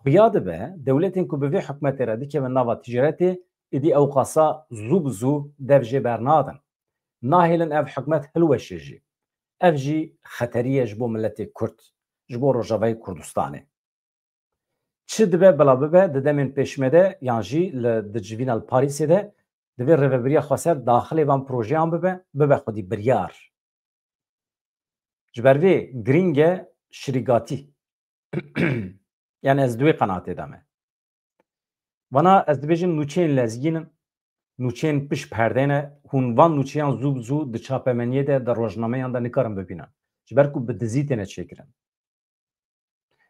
Xuya dibe, dewletên ku bi vê hikûmetê re dikevin nava ticaretê, êdî ew qasa zû bi zû dev jê bernadin. Nahêlin ev hikûmet hilweşe jî. Ev jî xeterî ye ji bo miletê Kurd, ji bo Rojavayê Kurdistanê. Çi dibe bila bibe, di demên pêşme de yan jî li, di civîna li Parîsê de Divê Rêvebiriya Xweser daxilê van projeyan bibe, bibe xwedî biryar. Ji ber vê girîng e şirîgatî. Yani ez di wê qenaatê de me. Vana ez dibêjim nûçeyên lezgîn in, nûçeyên pişt perdê ne, hûn van nûçeyan zû bi zû di çapemeniyê de, di rojnameyan de nikarin bibînin. Ji ber ku bi dizî têne çêkirin.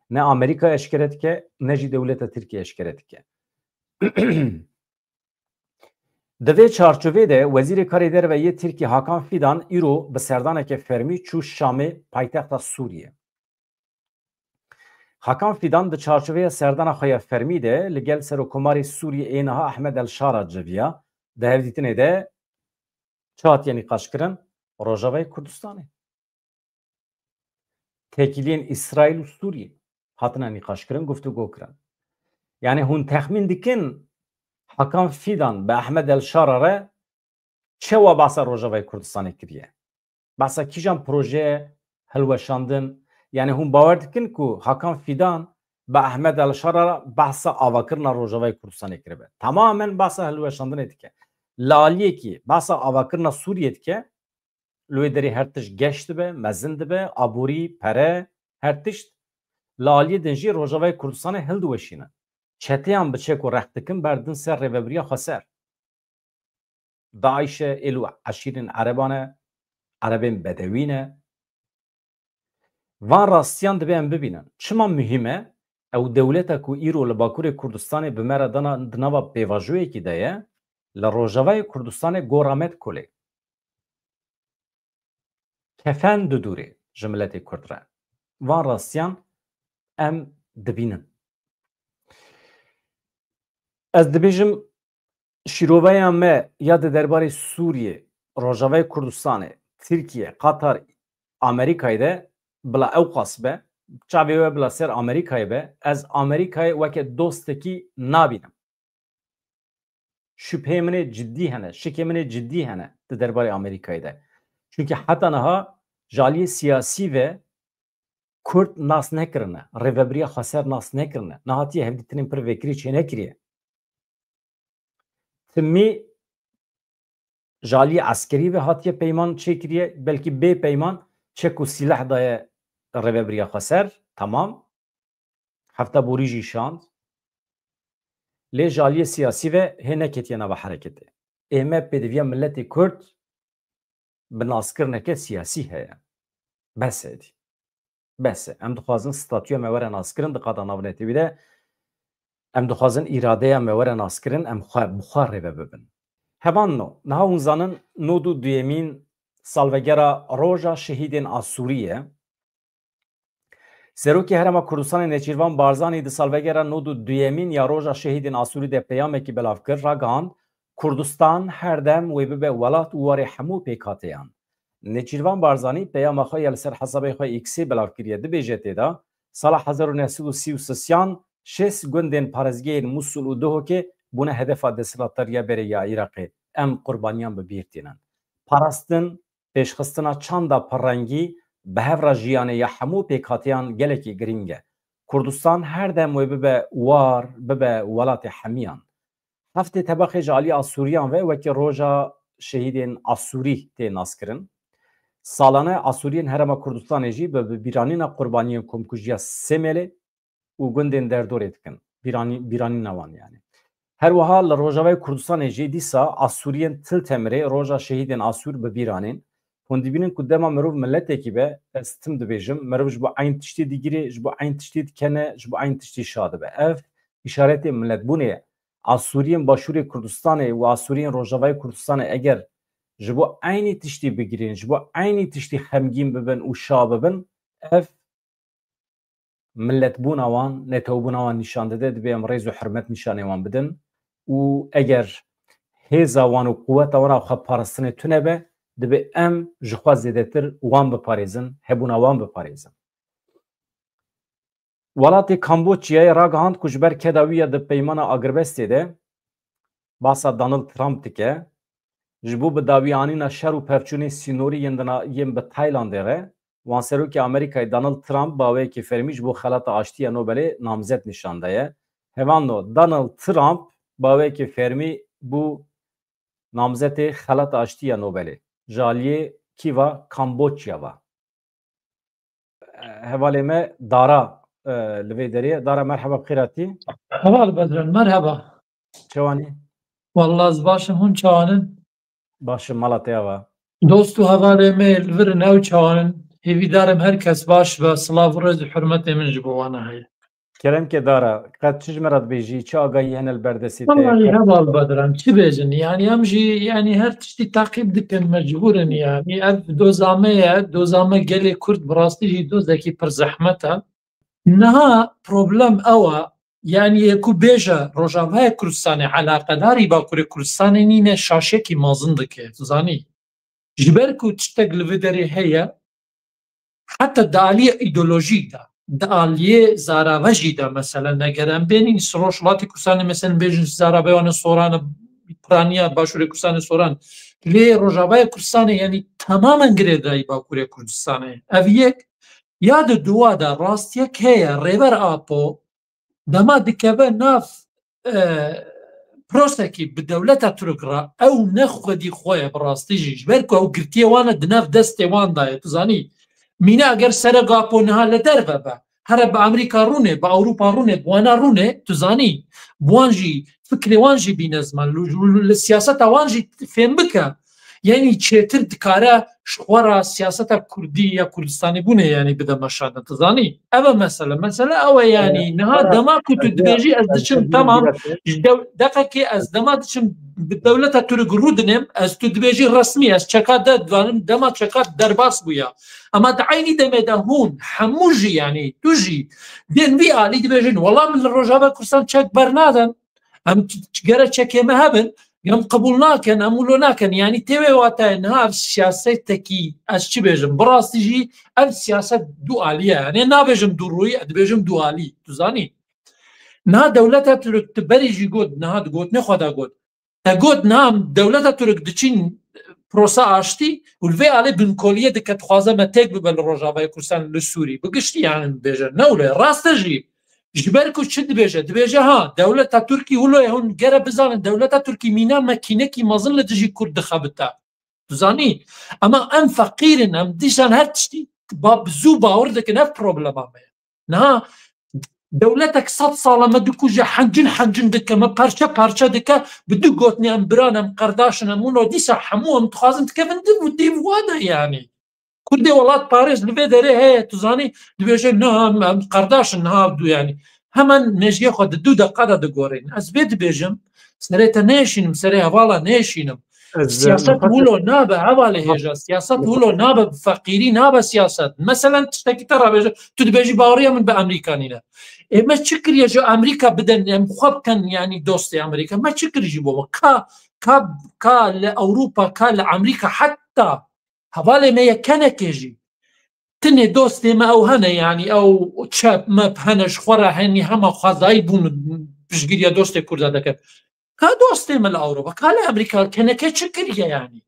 Ne Amerîka eşkere dike, ne jî dewleta Tirkiye eşkere dike. Di vê çarçovê de Wezîrê Karê Derve yê Tirkî Hakan Fidan îro bi serdaneke fermî çû Şamê, paytexta Sûriyê. Hakan Fidan di çarçoveya serdana xwe ya fermî de li gel Serokkomarê Sûriyê ê niha Ehmed El Şara civiya. Di hevdîtinê de çi hatiye nîqaşkirin? Rojavayê Kurdistanê. Têkiliyên Îsraîl û Sûriyê hatine nîqaşkirin, guftûgo kirin. Yani hûn texmîn dikin Hakan Fidan bi Ehmed El Şara re çawa behsa Rojavayê Kurdistanê kiriye? Behsa kîjan projeyê hilweşandin? Yani hûn bawer dikin ku Hakan Fidan bi Ehmed El Şara re behsa avakirina Rojavayê Kurdistanê kiribe? Tamamen behsa hilweşandinê dike. Li aliyekî behsa avakirina Sûriyê dike, li wê derê her tişt geş dibe, mezin dibe, aborî, pere, her tişt. Li aliyê din jî Rojavayê Kurdistanê hildiweşîne. Çeteyan bi çeko rex dikin berdin ser Rêvebiriya Xweser. DAIŞ e, êlo eşîrên ereban e, erebên bedewî ne. Van rastiyan divê em bibînin. Çima muhîm e? Ew dewleta ku îro li Bakurê Kurdistanê bi me re dana di nava pêvajoyekî de ye, li Rojavayê Kurdistanê gora me dikolê. Kefen didûrê ji miletê Kurd re. Van rastiyan em dibînin. Ez dibêjim, şîroveya me ya di derbarê Sûriyê, Rojavayê Kurdistanê, Tirkiye, Qatar, Amerîkayê de bila ewqas be, çavê we bila ser Amerîkayê be, ez Amerîkayê weke dostekî nabînim. Şüpheyê min ê ciddî hene, şikê min ê ciddî hene di derbarê Amerîkayê de. Çunke heta niha ji aliyê siyasî ve Kurd nas nekirine, Rêvebiriya Xweser nas nekirine, nehatiye hevdîtinên pir vekirî çênekiriye. Timî ji aliyê eskerî ve hatiye peyman çêkiriye, belkî bê peyman çek û sîleh daye Rêvebiriya Xweser, temam. Hefta borî jî şand. Lê ji aliyê siyasî ve hê neketiye nava hereketê. Ê me pêdiviya miletê Kurd bi naskirineke siyasî heye. Bes e dî. Bes e. Em dixwazin statûya me were naskirin di qada navnetewî de. Em dixwazin îradeya me were naskirin, em xwe bi xwe rêve bibin. Hevalno, niha hûn zanin nod û duyemîn salvegera Roja Şehîdên Asûrî ye. Serokê Herêma Kurdistanê Nêçîrvan Barzanî di salvegera nod û duyemîn ya Roja Şehîdên Asûrî de peyamekî belav kir, ragihand, Kurdistan her dem wê bibe welat û warê hemû pêkhateyan. Nêçîrvan Barzanî peyama xwe ya li ser hesabê xwe X-ê belav kiriye. Dibêje tê de, sala hezar û neh sed û sî û sisiyan şêst gundên parêzgehên Mûsil û Duhokê bûne hedefa desthilatdariya berê ya Iraqê. Em qurbaniyan bi bîr tînin. Parastin, pêşxistina çanda pirrengî bi hev re jiyanê ya hemû pêkhateyan gelekî girîng e. Kurdistan her dem wê bibe war, bibe welatê hemiyan. Heftê Tebaxê ji alî Asûriyan ve wekî Roja Şehîdên Asûrî tê naskirin. Salane Asûriyên Herêma Kurdistanê jî bi, bi bîranîna qurbaniyên komkujiya Sêmêlê û gundên derdorê dikin. Bîranî-, bîranîna wan yani. Her wiha li Rojavayê Kurdistanê jî dîsa Asûriyên Til Temirê Roja Şehîdên Asûr bi bîr anîn. Hûn dibînin ku dema mirov miletekî be, ez tim dibêjim, mirov ji bo eyn tiştî digirê, ji bo eyn tiştî dikene, ji bo eyn tiştî şa dibe. Ev îşaretê miletbûnê ye. Asûriyên Başûrê Kurdistanê û Asûriyên Rojavayê Kurdistanê eger ji bo eynî tiştî bigirên, ji bo eynî tiştî xemgîn bibin û şa bibin, ev miletbûna wan, netewbûna wan nîşan dide, divê em rêz û hurmet nîşanê wan bidin û eger hêza wan û quweta wan a xwe parastinê tune be, divê em ji xwe zêdetir wan biparêzin, hebûna wan biparêzin. Welatê Kamboçyayê ragihand ku ji ber keda wî ya di peymana agirbestê de, basa Donald Trump dike, ji bo bi dawî anîna şer û pevçûnên sînorî yên dina-, yên bi Taylandê re, wan serokê Amerîkayê Donald Trump baweyekî fermî ji bo xelata aştî ya Nobelê namzet nîşan daye. Hevalno, Donald Trump baweyekî fermî bû namzetê Xelat Aştî ya Nobelê, ji aliyê kî va? Kamboçya va. Hevalê me Dara, e, li vê derê. Dara, merheba, bi xêr hatî. Heval Bedran, merheba. Çawanî? Wallah, ez baş im, hûn çawan in? Baş im, mala te ya va. Dost û hevalê me li vir in, ew çawan in? Hêvîdar im her kes baş be, silav û rêz û hurmetê min ji bo wana heye. Kerem ke Dara, qet çi ji me re dibêjî, çi agahî hene li ber destê te? Wallahî heval Bedran, çi bêjin? Yanî em jî, yanî her tiştî taqîb dikin, mecbûr in yanî. Ev doza me ye, doza me gelê Kurd bi rastî jî dozekî pir zehmet e. Niha problem ew e, yanî yê ku bêje Rojavaya Kurdistanê eleqedarî Bakurê Kurdistanê nîne, şaşekî mezin dike, tu zanî. Ji ber ku tiştek li vê derê heye, heta di aliyê îdeolojîk de, di aliyê zarave jî de, mesela, eger em bênîn, Rojhilatê Kurdistanê, mesela, bêjin zarave wan ê Soran e, piraniya Başûrê Kurdistanê Soran, lê Rojavaya Kurdistanê, yanî temamen girêdayî Bakurê Kurdistanê. Ev yek, ya di dua de rastiyek heye, Rêber Apo, dema dikeve nav, e, prosekî bi dewleta Tirk re, ew ne xwedî xwe ye bi rastî jî. Ji ber ku ew girtiyê wan e, di nav destê wan de ye, tu zanî. Mîna eger serek Apo niha li derve be, here bi Amerîka rûnê, bi Ewropa rûnê, bi wana rûnê, tu zanî, bi wan jî, fikrê wan jî bîne ziman, li, li, li siyaseta wan jî fêm bike. Yanî çêtir dikare ji xwe re siyaseta Kurdî ya Kurdistanê bûnê, yanî bide meşandin, tu zanî. Ev e mesele. Mesele ew e, yanî niha dema ku tu dibêjî ez diçim, tamam, ji dew-, deqekê ez dema diçim bi dewleta Tirk rû dinêm, ez tu dibêjî resmî, ez çeka de divanim, dema çeka derbas bûya. Ema di eynî demê de hûn, hemû jî, yanî tu jî, dên vî alî dibêjin, wela min li Rojava Kurdistan çek bernadin. Em ç-, ç-, gere çekê me hebin, em qebûl nakin, em wilo nakin. Yanî tê wê watayê niha ev siyasetekî, ez çi bêjim? Bi rastî jî ev siyaset du alî ye. Yanî nabêjim du rûyî, dibêjim du alî. Tu zanî? Niha dewleta Tirk, tu berî jî got, niha di gotinê xwe de got. Te got, niha dewleta Tirk diçîn prosa aştî û li vê alê binkoliyê dike, dixwaze me têk bibe li Rojavayê Kurdistan, li Sûrî. Bi giştî, yanî bêje. Ne wile, rast e jî. Ji ber ku çi dibêje? Dibêje, ha, dewleta Tirkî wilo ye, hûn gere bizanin, dewleta Tirkî mîna makînekî mezin li dijî Kurd dixebite. Tu zanî? Ema em feqîr in, em dîsan her tiştî ba-, bi zû bawer dikin, ev problema me ye. Niha dewletek sed sal e me dikuje, hencin hencin dike, me parçe parçe dike, bi du gotinê em biran, em qerdaş in, em wilo, dîsa hemû em dixwazin dikevin di, di wa de, yanî. Kurdê welatparêz li vê derê heye, tu zanî, dibêje, niha em, em qerdaş in, niha du, yanî. Hemen mejiyê xwe di du deqa de digorîn. Ez vê dibêjim, serê te nêşînim, serê hevala nêşînim. Ez, e, Siyaset nefes wilo nabe, hevalê hêja. Siyaset wilo nabe, bi feqîrî nabe siyaset. Meselen, tiştekî te rabêje, tu dibêjî baweriya min bi Amerîka nîne. Ê, me çi kiriye ji Amerîka bidin, em xwe bikin, yanî dostê Amerîka? Me çi kir ji bo me? Ka, ka, ka li Ewropa, ka li Amerîka, heta hevalê me yê kenekê jî. Tinê dostê me ew hene, yanî ew çep mep hene, ji xwe re henî hema xwezayî bûn, piştgiriya dostê Kurda dikin. Ka dostê me li Ewropa, ka li Amerîka, keneke çi kiriye yanî?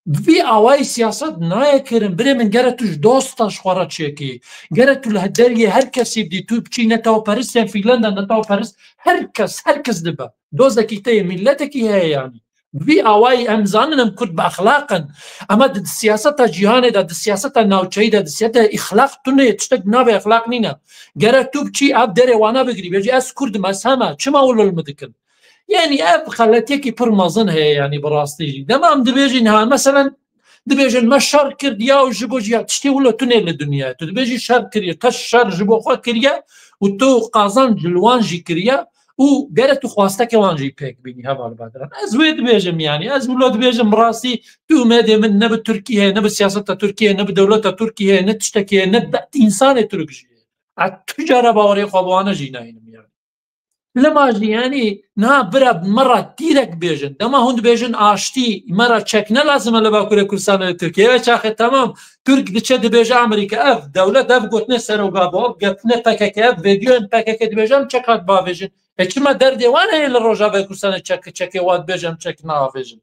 Bi vî awayî siyaset nayê kirin. Birê min, gere tu ji dosta ji xwe re çêkî. Gere tu li deriyê her kesî bidî, tu biçî netewperistên Fînlanda, netewperist, her kes, her kes dibe. Dozekî te yê, mîletekî heye yanî. Bi vî awayî em zanin em Kurd bi exlaq in. Ema di, di siyaseta cîhanê de, di siyaseta navçeyî de, di siyaseta îxlaq tune ye, tiştek navê îxlaq nîne. Gere tu biçî ev derê wana bigirî, bêjî, ez Kurd im, ez heme, çima wilo li min dikin? Yanî ev xeletiyekî pir mezin heye, yanî bi rastî jî. Dema em dibêjin, ha, meselen, dibêjin, me şer kir ya û ji bo jî ya, tiştê wilo tune li dinyayê. Tu dibêjî şer kiriye, te şer ji bo xwe kiriye û tu qazanc li wan jî kiriye û gere tu xwastekê wan jî pêk bînî, heval Badran. Ez wê dibêjim, yanî ez wilo dibêjim, bi rastî tu umedê min ne bi Tirkî heye, ne bi siyaseta Tirkî heye, ne bi dewleta Tirkî heye, ne tiştekê heye, ne bi însanê Tirk jî heye. Ez tu cara bawerê xwe bi wana jî nayînim, yanî. Lema jî, yanî, niha bira bi me re tîrek bêjin. Dema hûn dibêjin aştî, me re çek ne lazim e li Bakurê Kurdistanê, li Tirkiyê. Ev çaxê temam. Tirk diçe dibêje Amerîka, ev dewlet, ev gotinê seroga bo, ev gotinê P K K, ev vîdyoyên P K K dibêje, em çek hat bavêjin. E çima derdê wan heye li Rojavayê Kurdistanê çek, çekê wa dibêje, em çek navêjin?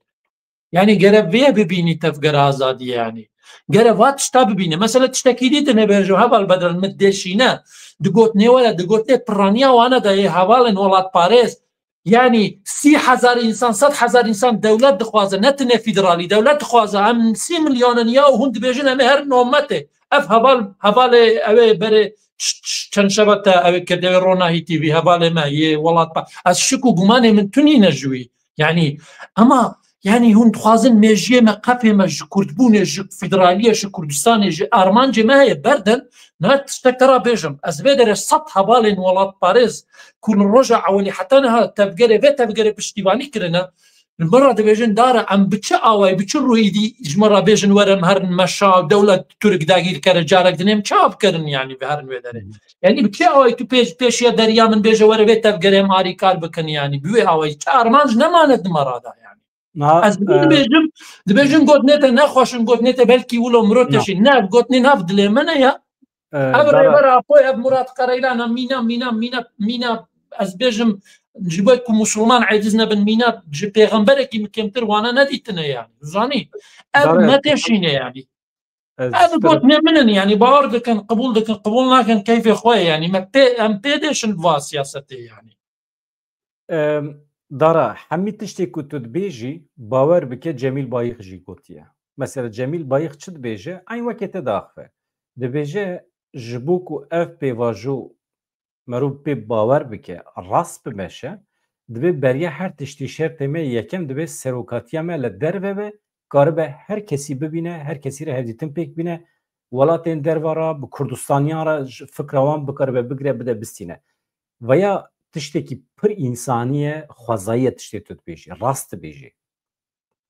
Yanî gere vê bibînî tevgera azadiyê yanî. Gere va tişta bibîne. Mesela tiştekî dî dinê bêjo, heval Bedran, min dêşîne. Di gotinê were, di gotinê piraniya wane de yê hevalên welatparêz. Yani sî hezar insan, sed hezar insan dewlet dixwaze, ne tine federalî, dewlet dixwaze, em sî milyon in ya û hûn dibêjin em ê herin nometê. Ev heval, hevalê ew ê berê ç-, ç-, çend şeva te ew ê kir, ew ê Ronahî T V, hevalê me yê welat pa. Ez şik û gumanê min tunî ne ji wî. Yani, ema, yani hûn dixwazin mêjiyê me, qefê me ji kurdbûnê, ji federaliyê, ji Kurdistanê, ji armancê me heye berdin, niha tiştek te ra bêjim. Ez vê derê sed hevalên welatparêz ku li roja ewilî heta niha tevgerê, vê tevgerê piştîvanî kirine, li min re dibêjin, dara em bi çi awayî, bi çi rûyî dî ji min re bêjin, were em herin meşa, dewlet Tirk dagîr kere, carek dinê em çawa bikerin, yani bi herin wê derê. Yani bi çi awayî tu pêş, pêşiya deriya min bêje, were vê tevgerê em arîkar bikin, yani bi wê awayî çi armanc nemane di me re de, yani. Niha, Ez e, dibêjim, dibêjin gotinê te nexweş in, gotinê te belkî wilo mirov Na. teşî. Ne, ev gotinên hev dilê min e ya. E, Ev Dara, rêber Apoyê, ev Murat Qereylana, mîna, mîna, mîna, mîna, ez bêjim, ji bo ku musulman eciz nebin, mîna ji pêxemberekî min kêmtir wana nedîtine yani. Zanî? Ev Dara, neteşîne yani. ez Ev ji te re gotinê min in yani, bawer dikin, qebûl dikin, qebûl nakin, keyfê xwe ye yani. Me pê, em pê dêşin va siyasetê yani. Em, Dara, hemî tiştê ku tu dibêjî, bawer bike, Cemîl Bayix jî gotiye. Mesela Cemîl Bayix çi dibêje? Eyn wekê te diaxive. Dibêje, ji bo ku ev pêvajo merov pê bawer bike, rast bimeşe, dibe beriya her tiştî şertê me yekem dibe serokatiya me li derve be, karibe her kesî bibîne, her kesî re hevdîtin pêk bîne, welatên derva re, bi Kurdistaniyan re ji fikra wan bikaribe bigire, bide bistîne. Veya tiştekî pir însanî ye, xwezayî ye tiştê tu dibêjî, rast dibêjî.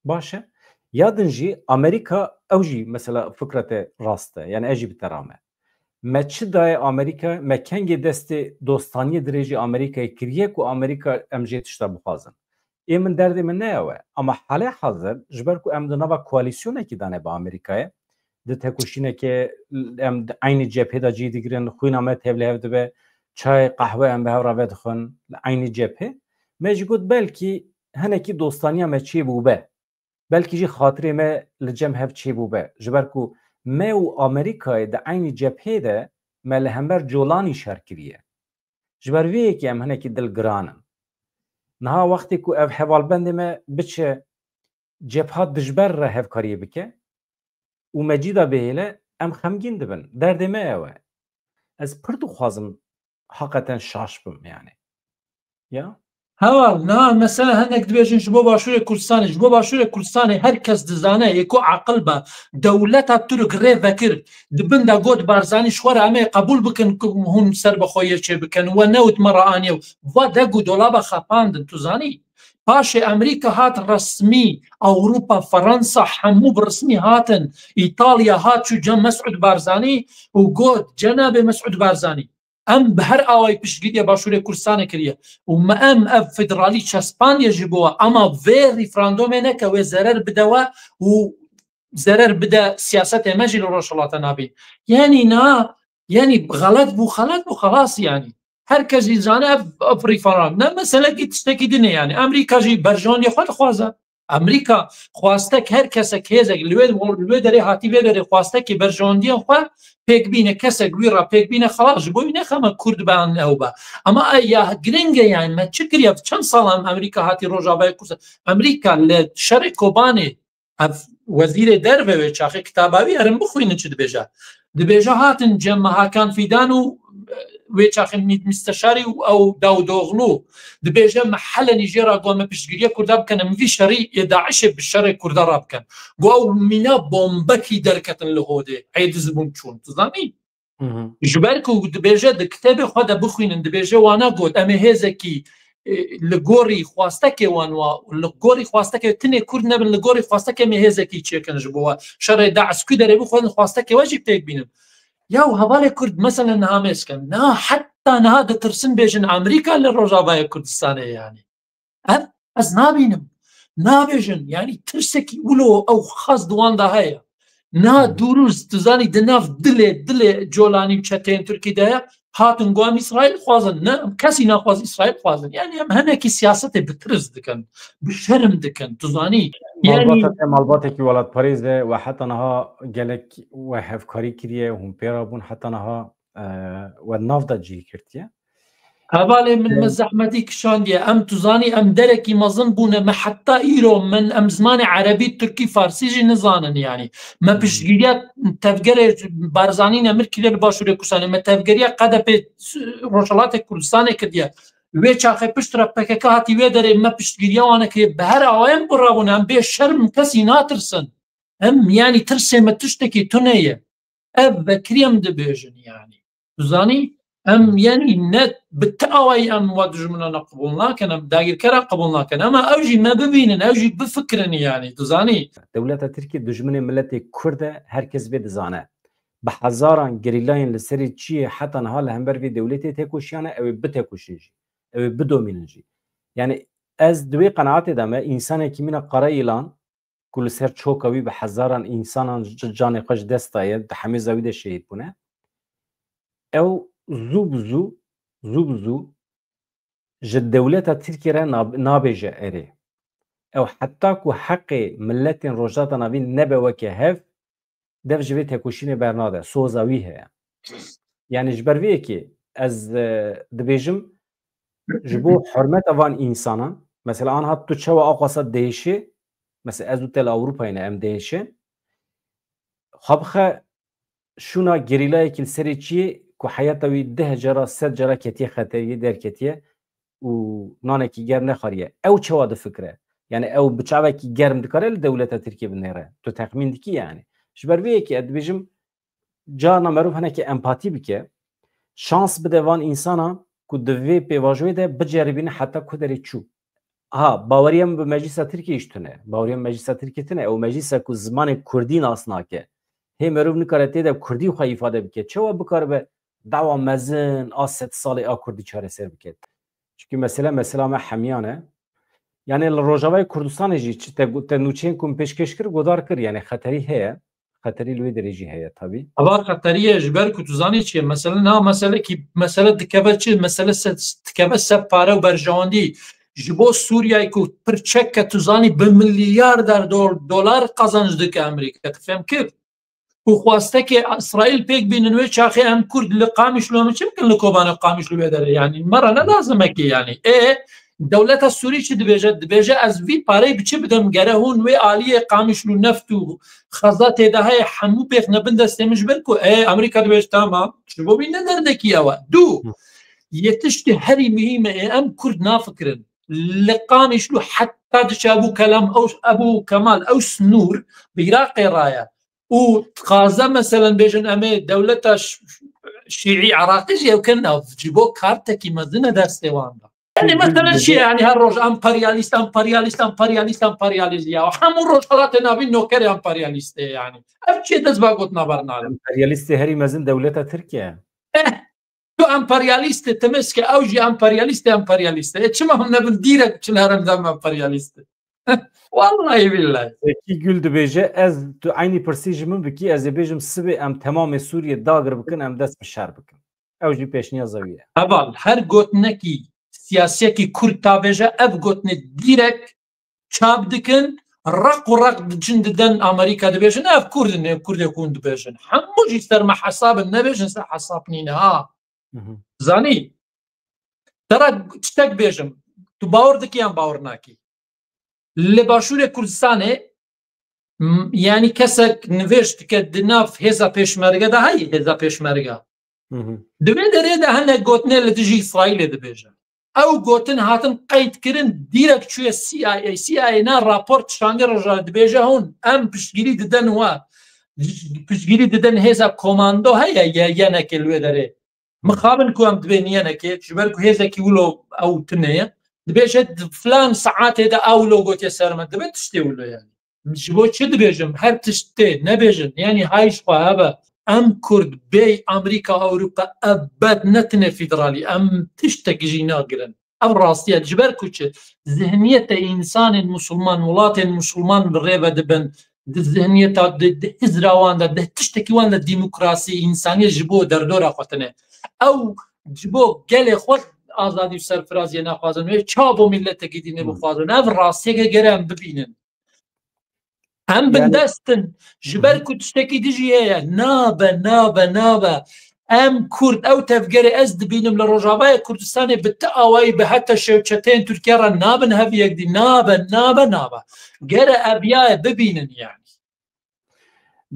Baş e. Ya din jî Amerîka, ew jî mesela fikra te rast e. Yani ez jî bi te re me. Me çi daye Amerîka, me kengê destê dostaniyê dirêjî Amerîkayê kiriye ku Amerîka em jê tişta bixwazin. Ê min derdê min ne ew e. Ama hale hazir, ji ber ku em di nava koalîsyonekî de ne bi Amerîkayê, di tekoşînekê em di eynî cephê de cî digirin, xwîna me tevlihev dibe, çay, qehwe em bi hev re vedixwin li eynî cephê. Me jî got belkî hinekî dostaniya me çêbûbe. Belkî jî xatirê me li cem hev çêbûbe. Ji ber ku me û Amerîkayê di eynî cephê de me li hember Colanî şer kiriye. Ji ber vê yekê em hinekî dilgiran in. Niha wextê ku ev hevalbendê me biçe cepha dijber re hevkariyê bike û me cî de bihêle, em xemgîn dibin. Derdê me ew e. Ez pir dixwazim heqeten şaş bim yani. Ya? Heval, niha mesela hinek dibêjin ji bo Başûrê Kurdistanê. Ji bo Başûrê Kurdistanê her kes dizane, yê ku aqil be, dewleta Tirk rê vekir, di bin de got Barzanî ji xwe re em ê qebûl bikin ku hûn serbixweyê çê bikin. We newt me re aniye. Va de ku dolaba xapandin, tu zanî? Paşê Amerîka hat resmî, Ewropa, Fransa, hemû bi resmî hatin. Îtalya hat çû cem Mesûd Barzanî û got, Cenabê Mesûd Barzanî, em bi her awayî piştgiriya Başûrê Kurdistanê kiriye û me em ev federalî çespandiye ji bo we, ama vê referandumê neke, wê zerer bide we û zerer bide siyasetê me jî li Rojhilata Navîn. Yanî na, yanî xelet bû, xelet bû, xelas yanî. Her kes jî zane ev, ev referandum ne meselekî tiştekî din e yanî. Amerîka jî berjewendiyê xwe dixwaze. Amerîka xwastek her kesek hêzek li wê, li wê derê hatî vê derê xwastekê berjewendiya xwe pêk bîne, kesek wî re pêk bîne, xelas ji bo wî nexe me Kurd be an ew be. Ama ay ya giring e yani me çi kiriye? Çend sala em Amerîka hatî Rojavayê Kurdistanê? Amerîka li şerê Kobanê ev wezîrê derve wê çaxê kitaba wî erin bixwînin çi dibêje. Dibêje hatin cem me Hakan Fîdan û, e, wê çaxê mî-, misteşarî û ew Dawudoğlu. Dibêje me Helenî jê re got me piştgiriya Kurda bikin, em vî şerî yê DAIŞê bi şerê Kurda re bikin. Got ew mîna bombekî derketin li hodê. Êdiz bûn çûn. Tu zanî? Hı hı. Ji ber ku dibêje di kitêbê xwe de bixwînin, dibêje wana got, em ê hêzekî, e, li gorî xwastekê wan wa, li gorî xwastekê tinê Kurd nebin, li gorî xwastekê em ê hêzekî çêkin ji bo we. Şerê DAIŞ ku derê bixwin xwastekê we jî pêk bînin. Ya û hevalê Kurd, mesela niha mêz kin. Niha heta niha ditirsin bêjin Amerîka li Rojavayê Kurdistanê yani. Ev ez nabînim. Nabêjin. Yani tirsekî wilo ew xas di wan de heye. Na Hmm. dûrûz, tu zanî, di nav dilê, dilê Colanî û çeteyên Tirkî de ye. Hatin got em Îsraîl dixwazin. Ne, em kesî naxwaz Îsraîl dixwazin. Yani em hinekî siyasetê bi tirs dikin, bi şerm dikin, tu zanî. Yani Malbata te malbatekî welatparêz e, we heta niha gelek we hevkarî kiriye, hûn pê re bûn, heta niha, e, we nav de cihê girtiye. Hevalê min, me zehmetî kişandiye. Em, tu zanî, em derekî mezin bûne. Me heta îro min, em zimanê erebî, tirkî, farsî jî nizanin yanî. Me piştgiriya tevgerê Barzanî ne, mirkî de li Başûrê Kurdistanê. Me tevgeriya K D P Rojhelatê Kurdistanê kiriye. Wê çaxê pişt re P K K hatî wê derê, me piştgiriya wan kiriye. Bi her awayên birabûne. Em bê şerm kesî natirsin. Em, yanî, tirsê me tiştekî tune ye. Ev vekirî em dibêjin, yanî. Tu zanî, em, yanî, ne bi ti awayî em wa dijminana qebûl nakin, em dagîrkera qebûl nakin. Ema ew jî me bibînin, ew jî bifikirin, yanî. Tu zanî. Dewleta Tirkiyê dijminê miletê Kurd e, her kes vê dizane. Bi hezaran gerîlayên li serê çiyê heta niha li hember vê dewletê têkoşiyane, ew ê bitekoşin jî. Ew ê bidomînin jî. Yanî, ez di wê qenaetê de me, însanekî mîna Karayilan, ku li ser çoka wî bi hezaran însanan ji canê xwe ji dest daye, di hemêza wî de şehîd bûne. Ew zû bi zû, zû bi zû ji dewleta Tirkiyê re nab-, nabêje erê. Ew heta ku heqê miletên Rojhilata Navîn nebe weke hev, dev ji vê tekoşînê bernade. Soza wî heye. Yanî ji ber vê yekê ez, e, dibêjim, ji bo hurmeta van însanan, mesela, anha tu çawa aqwasa dihêşê, mesela, ez û te li Ewropayê ne, em dihêşin, xwe bixe şûna gerîlayekî li serê çiyê ku heyata wî deh cara, sed cara ketiye xeteriyê, derketiye û nanekî germ nexwariye. Ew çawa difikire? Yanî ew bi çavekî germ dikare li dewleta Tirkiyê binêre? Tu texmîn dikî yanî? Ji ber vê yekê ez dibêjim, carna merov hinekî empatî bike, şans bide van însanan ku di vê pêvajoyê de biceribîne heta ku derê çû. Ha, baweriya min bi Meclîsa Tirkiyê jî tune. Baweriya min Meclîsa Tirkiyê tune. Ew meclîsa ku zimanê kurdî nas nake. Hê merov nikare tê de kurdî xwe îfade bike. Çawa bikaribe dawa mezin a sed salê a kurdî çareser bike? Çimkî mesele, mesela me hemiyan e. Yanî li Rojavayê Kurdistanê jî çi te, te nûçeyên ku min pêşkêş kir, godar kir. Yanî xeterî heye. Xeterî li wê derê jî heye tabî. Eva xeterî ye, ji ber ku tu zanî çi ye? Mesele niha meselekî, mesele dikeve çi? Mesele se, dikeve ser pare û berjewendî. Ji bo Sûriyeyê ku pirçeke tu zanî bi milyarder dol-, dolar qazanc dike Amerîka. Tu fêm kir? Û xwestekê Îsraîl pêk bînin wê çaxê em Kurd li Qamişlo em çi bikin li Kobanê Qamişlo wê derê? Yanî me re ne lazim e ki yanî. Ê, dewleta Sûrî çi dibêje? Dibêje ez vî pareyê bi çi bidim? Gere hûn wê aliyê Qamişlo neft û xeza tê de heye hemû bêxne bin destê min ji ber ku, ê, Amerîka dibêje tamam, ji bo wî ne derdekî ew e. Du, yê tiştê herî muhîm e, ê, em Kurd nafikirin. Li Qamişlo heta diçe Ebû Kelam, ew, Ebû Kemal, ew snûr bi Iraqê raye. Û dixwaze, meselen, bêjin em ê dewleta ş-, ş-, şîî Iraqê jî ew kirin, ev ji bo kartekî mezin e destê wan de. Yanî, mesele çi ye? Yanî, her roj emperyalîst, emperyalîst, emperyalîst, emperyalîst ya. Hemû Rojhelatê Navîn nokerê emperyalîst e, yanî. Ev çi ye dest ba gotina bernadin? Emperyalîstê herî mezin dewleta Tirkiye. Eh, tu emperyalîst e, timiske, ew jî emperyalîst e, emperyalîst e. E, çima hûn nebin dîrek çin herin dem emperyalîst e? Wallahî billahi. Zekî Gül dibêje, ez, tu eynî pirsî ji min bikî, ez ê bêjim sibê em temamê Sûriyê dagir bikin, em dest bi şer bikin. Ew jî pêşniyaza wî ye. Heval, her gotinekî siyasiyekî Kurd ta bêje, ev gotinê dîrek çap dikin, req û req diçin diden Amerîka dibêjin, ev Kurd in, ev Kurdê ku hûn dibêjin. Hemû jî ser me hesab in, nebêjin ser hesab nîne ha. Hı hı. Zanî? Te re tiştek bêjim, tu bawer dikî yan bawer nakî? Li Başûrê Kurdistanê, m-, yanî kesek nivêj dike di nav hêza pêşmerge de heyî, hêza pêşmerge. Hı hı. Di vê derê de hinek gotinê li dijî Îsraîlê dibêje. Ew gotin hatin qeyd kirin, dîrek çûye C I A. C I A ne raport şandê roja dibêje hûn, em piştgirî diden we. Piştgirî diden hêza komando heye, ye, yenekê li wê derê. Mixabin ku em dibê niyenekê, ji ber ku hêzekî wilo ew tune ye, dibêje di filan saetê de ew lo gotiye ser me, dibe tiştê wilo yani. Ji bo çi dibêjim? Her tişt tê, nebêjin. Yanî hay ji xwe hebe. Em Kurd bêy Amerîka, Ewropa, ebed ne tine federalî. Em tiştekî jî nagirin. Ev rastî ye. Ji ber ku çi? Zihniyete însanên musulman, welatên musulman bi rê ve dibin. Di zihniyeta, di, di hizra wan de, di tiştekî wan de demokrasî, însaniyet ji bo derdora xwe tine. Ew ji bo gelê xwe azadî û serfiraziyê naxwazin. Wê çawa bo milletekî dî nebixwazin? Ev rastiyeke gere em bibînin. Em Yani bindest in. Ji ber Hı hı. ku tiştekî dijî heye. Nabe, nabe, nabe. Em Kurd, ew tevgerê ez dibînim li Rojavayê Kurdistanê bi ti awayî bi heta şewçeteyên Tirkiye re nabin hev yekdî, nabe, nabe, nabe. Gere ev yayê bibînin yani.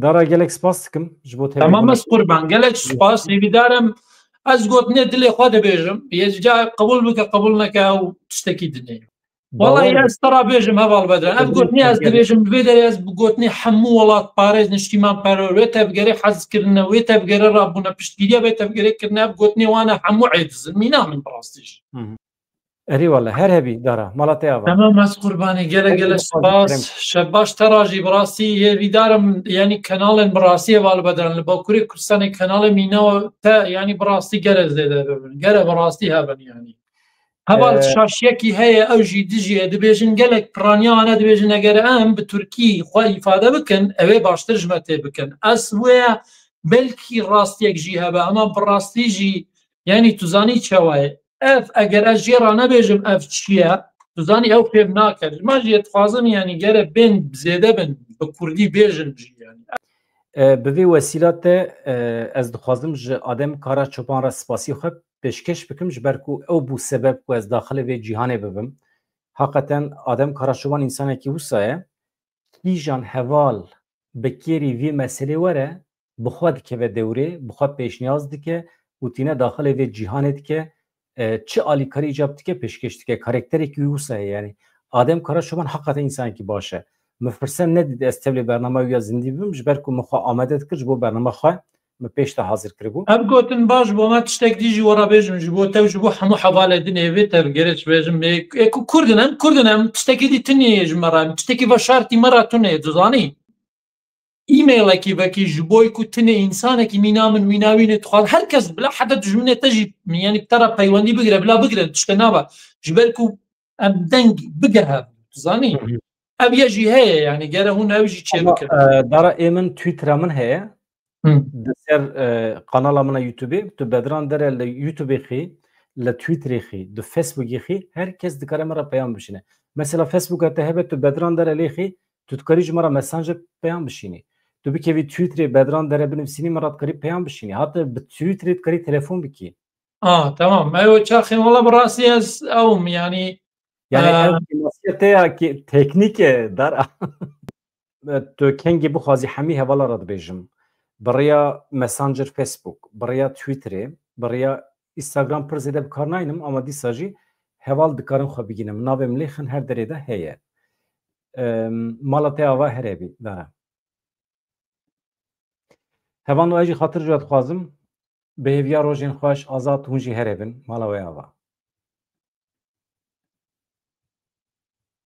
Dara, gelek spas dikim ji bo tevgerê. Tamam, ez qurban, gelek spas. Hêvîdar im ez gotinê dilê xwe dibêjim. Yê ca qebûl bike, qebûl neke, ew tiştekî dinê. Walayi ez te re bêjim, heval Bedran. Ev gotinê ez dibêjim, bi vê derê ez bi gotinê hemû welatparêz, niştîmanperwer, wê tevgerê hez kirine, wê tevgerê rabûne, piştgiriya vê tevgerê kirine, ev gotinê wan e, hemû ê dizin. Mîna min bi rastî jî. Erê wele, her hebî Dara, mala te ava. Tamam, ez qurbanê, gele gele spas. Şev baş te ra jî, bi rastî hêvîdar im, yanî kanalên bi rastî heval Bedran li Bakurê Kurdistanê kanalê mîna te, yanî bi rastî gere zêde bibin. Gere bi rastî hebin yanî. Heval, şaşiyekî heye, ew jî dijî ye, dibêjin gelek piraniya ane dibêjin eger em bi tirkî xwe îfade bikin, ew ê baştir ji me tê bikin. Ez wê belkî rastiyek jî hebe, ama bi rastî jî, yanî tu zanî çawa ye? Ev, eger ez jê re nebêjim ev çi ye, tu zanî ew fêm nake. Ji me jî dixwazim, yanî gere bên zêde bin, bi kurdî bêjin jî yanî. Bi vê wesîla te ez dixwazim ji Adem Kara Çopan re spasî xwe pêşkêş bikim, ji ber ku ew bû sebeb ku ez daxilê vê cîhanê bibim. Heqeten Adem Kara Çopan însanekî wisa ye. Kîjan heval bi kêrî vî meselê were, bi xwe dikeve dewrê, bi xwe pêşniyaz dike û tîne daxilê vê cîhanê dike, e, çi alîkarî îcab dike, pêşkêş dike. Karakterekî wî wisa ye, yanî Adem Kara Çoban heqeten însanekî baş e. Min firsend nedît ez tevlê bernama wî ya zindî bibim, ji ber ku min xwe amade dikir ji bo bernama xwe, min pêş de hazir kiribû. Ev gotin baş bo me tiştek dî jî we re bêjim, ji bo te û ji bo hemû hevalê din ê vê tevgerê çi bêjim, ê, ê ku Kurd in, em Kurd in, em tiştekî dî tune ye ji me re, em tiştekî veşartî me re tune ye, tu zanî? E-mailekî vekî ji bo ku tune însanekî mîna min wîna wînê dixwaz, her kes bila heta dijminê te jî, yanî bi te re peywendî bigire, bila bigire, tişte nabe. Ji ber ku em deng bige hev, tu zanî? Ev ya jî heye, yanî gere hûn ew jî çê bikin. E, dara ê min Twittera min heye. Di ser, e, kanala min a YouTube, tu Bedran Dere li YouTube xî, li Twitterê xî, di Facebookê xî, her kes dikare min re peyam bişîne. Mesela Facebooka te hebe, tu Bedran Dere lê xî, tu dikarî ji min re Messenger peyam bişînî. Tu bikevî Twitterê Bedran Dere binivîsînî, min re dikarî peyam bişînî. Hata bi Twitterê dikarî telefon bikî. Ah, tamam. Ew çaxê wala bi rastî ez ewim, yanî, yanî, e, ev kêmasiyete ya ki teknîk e, Dara. Tu kengî bixwazî hemî hevala re dibêjim. Bi rêya Messenger, Facebook, bi rêya Twitterê, bi rêya Instagram pir zêde bi kar naynim, ama dîsa jî heval dikarin xwe bigînim. Navê min lê xin her derê de heye. Em, mala te ava here bî, Dara. Hevalno, ez jî xatir ji we dixwazim. Bi hêviya rojên xweş, azad, hûn jî here bin. Mala we ava.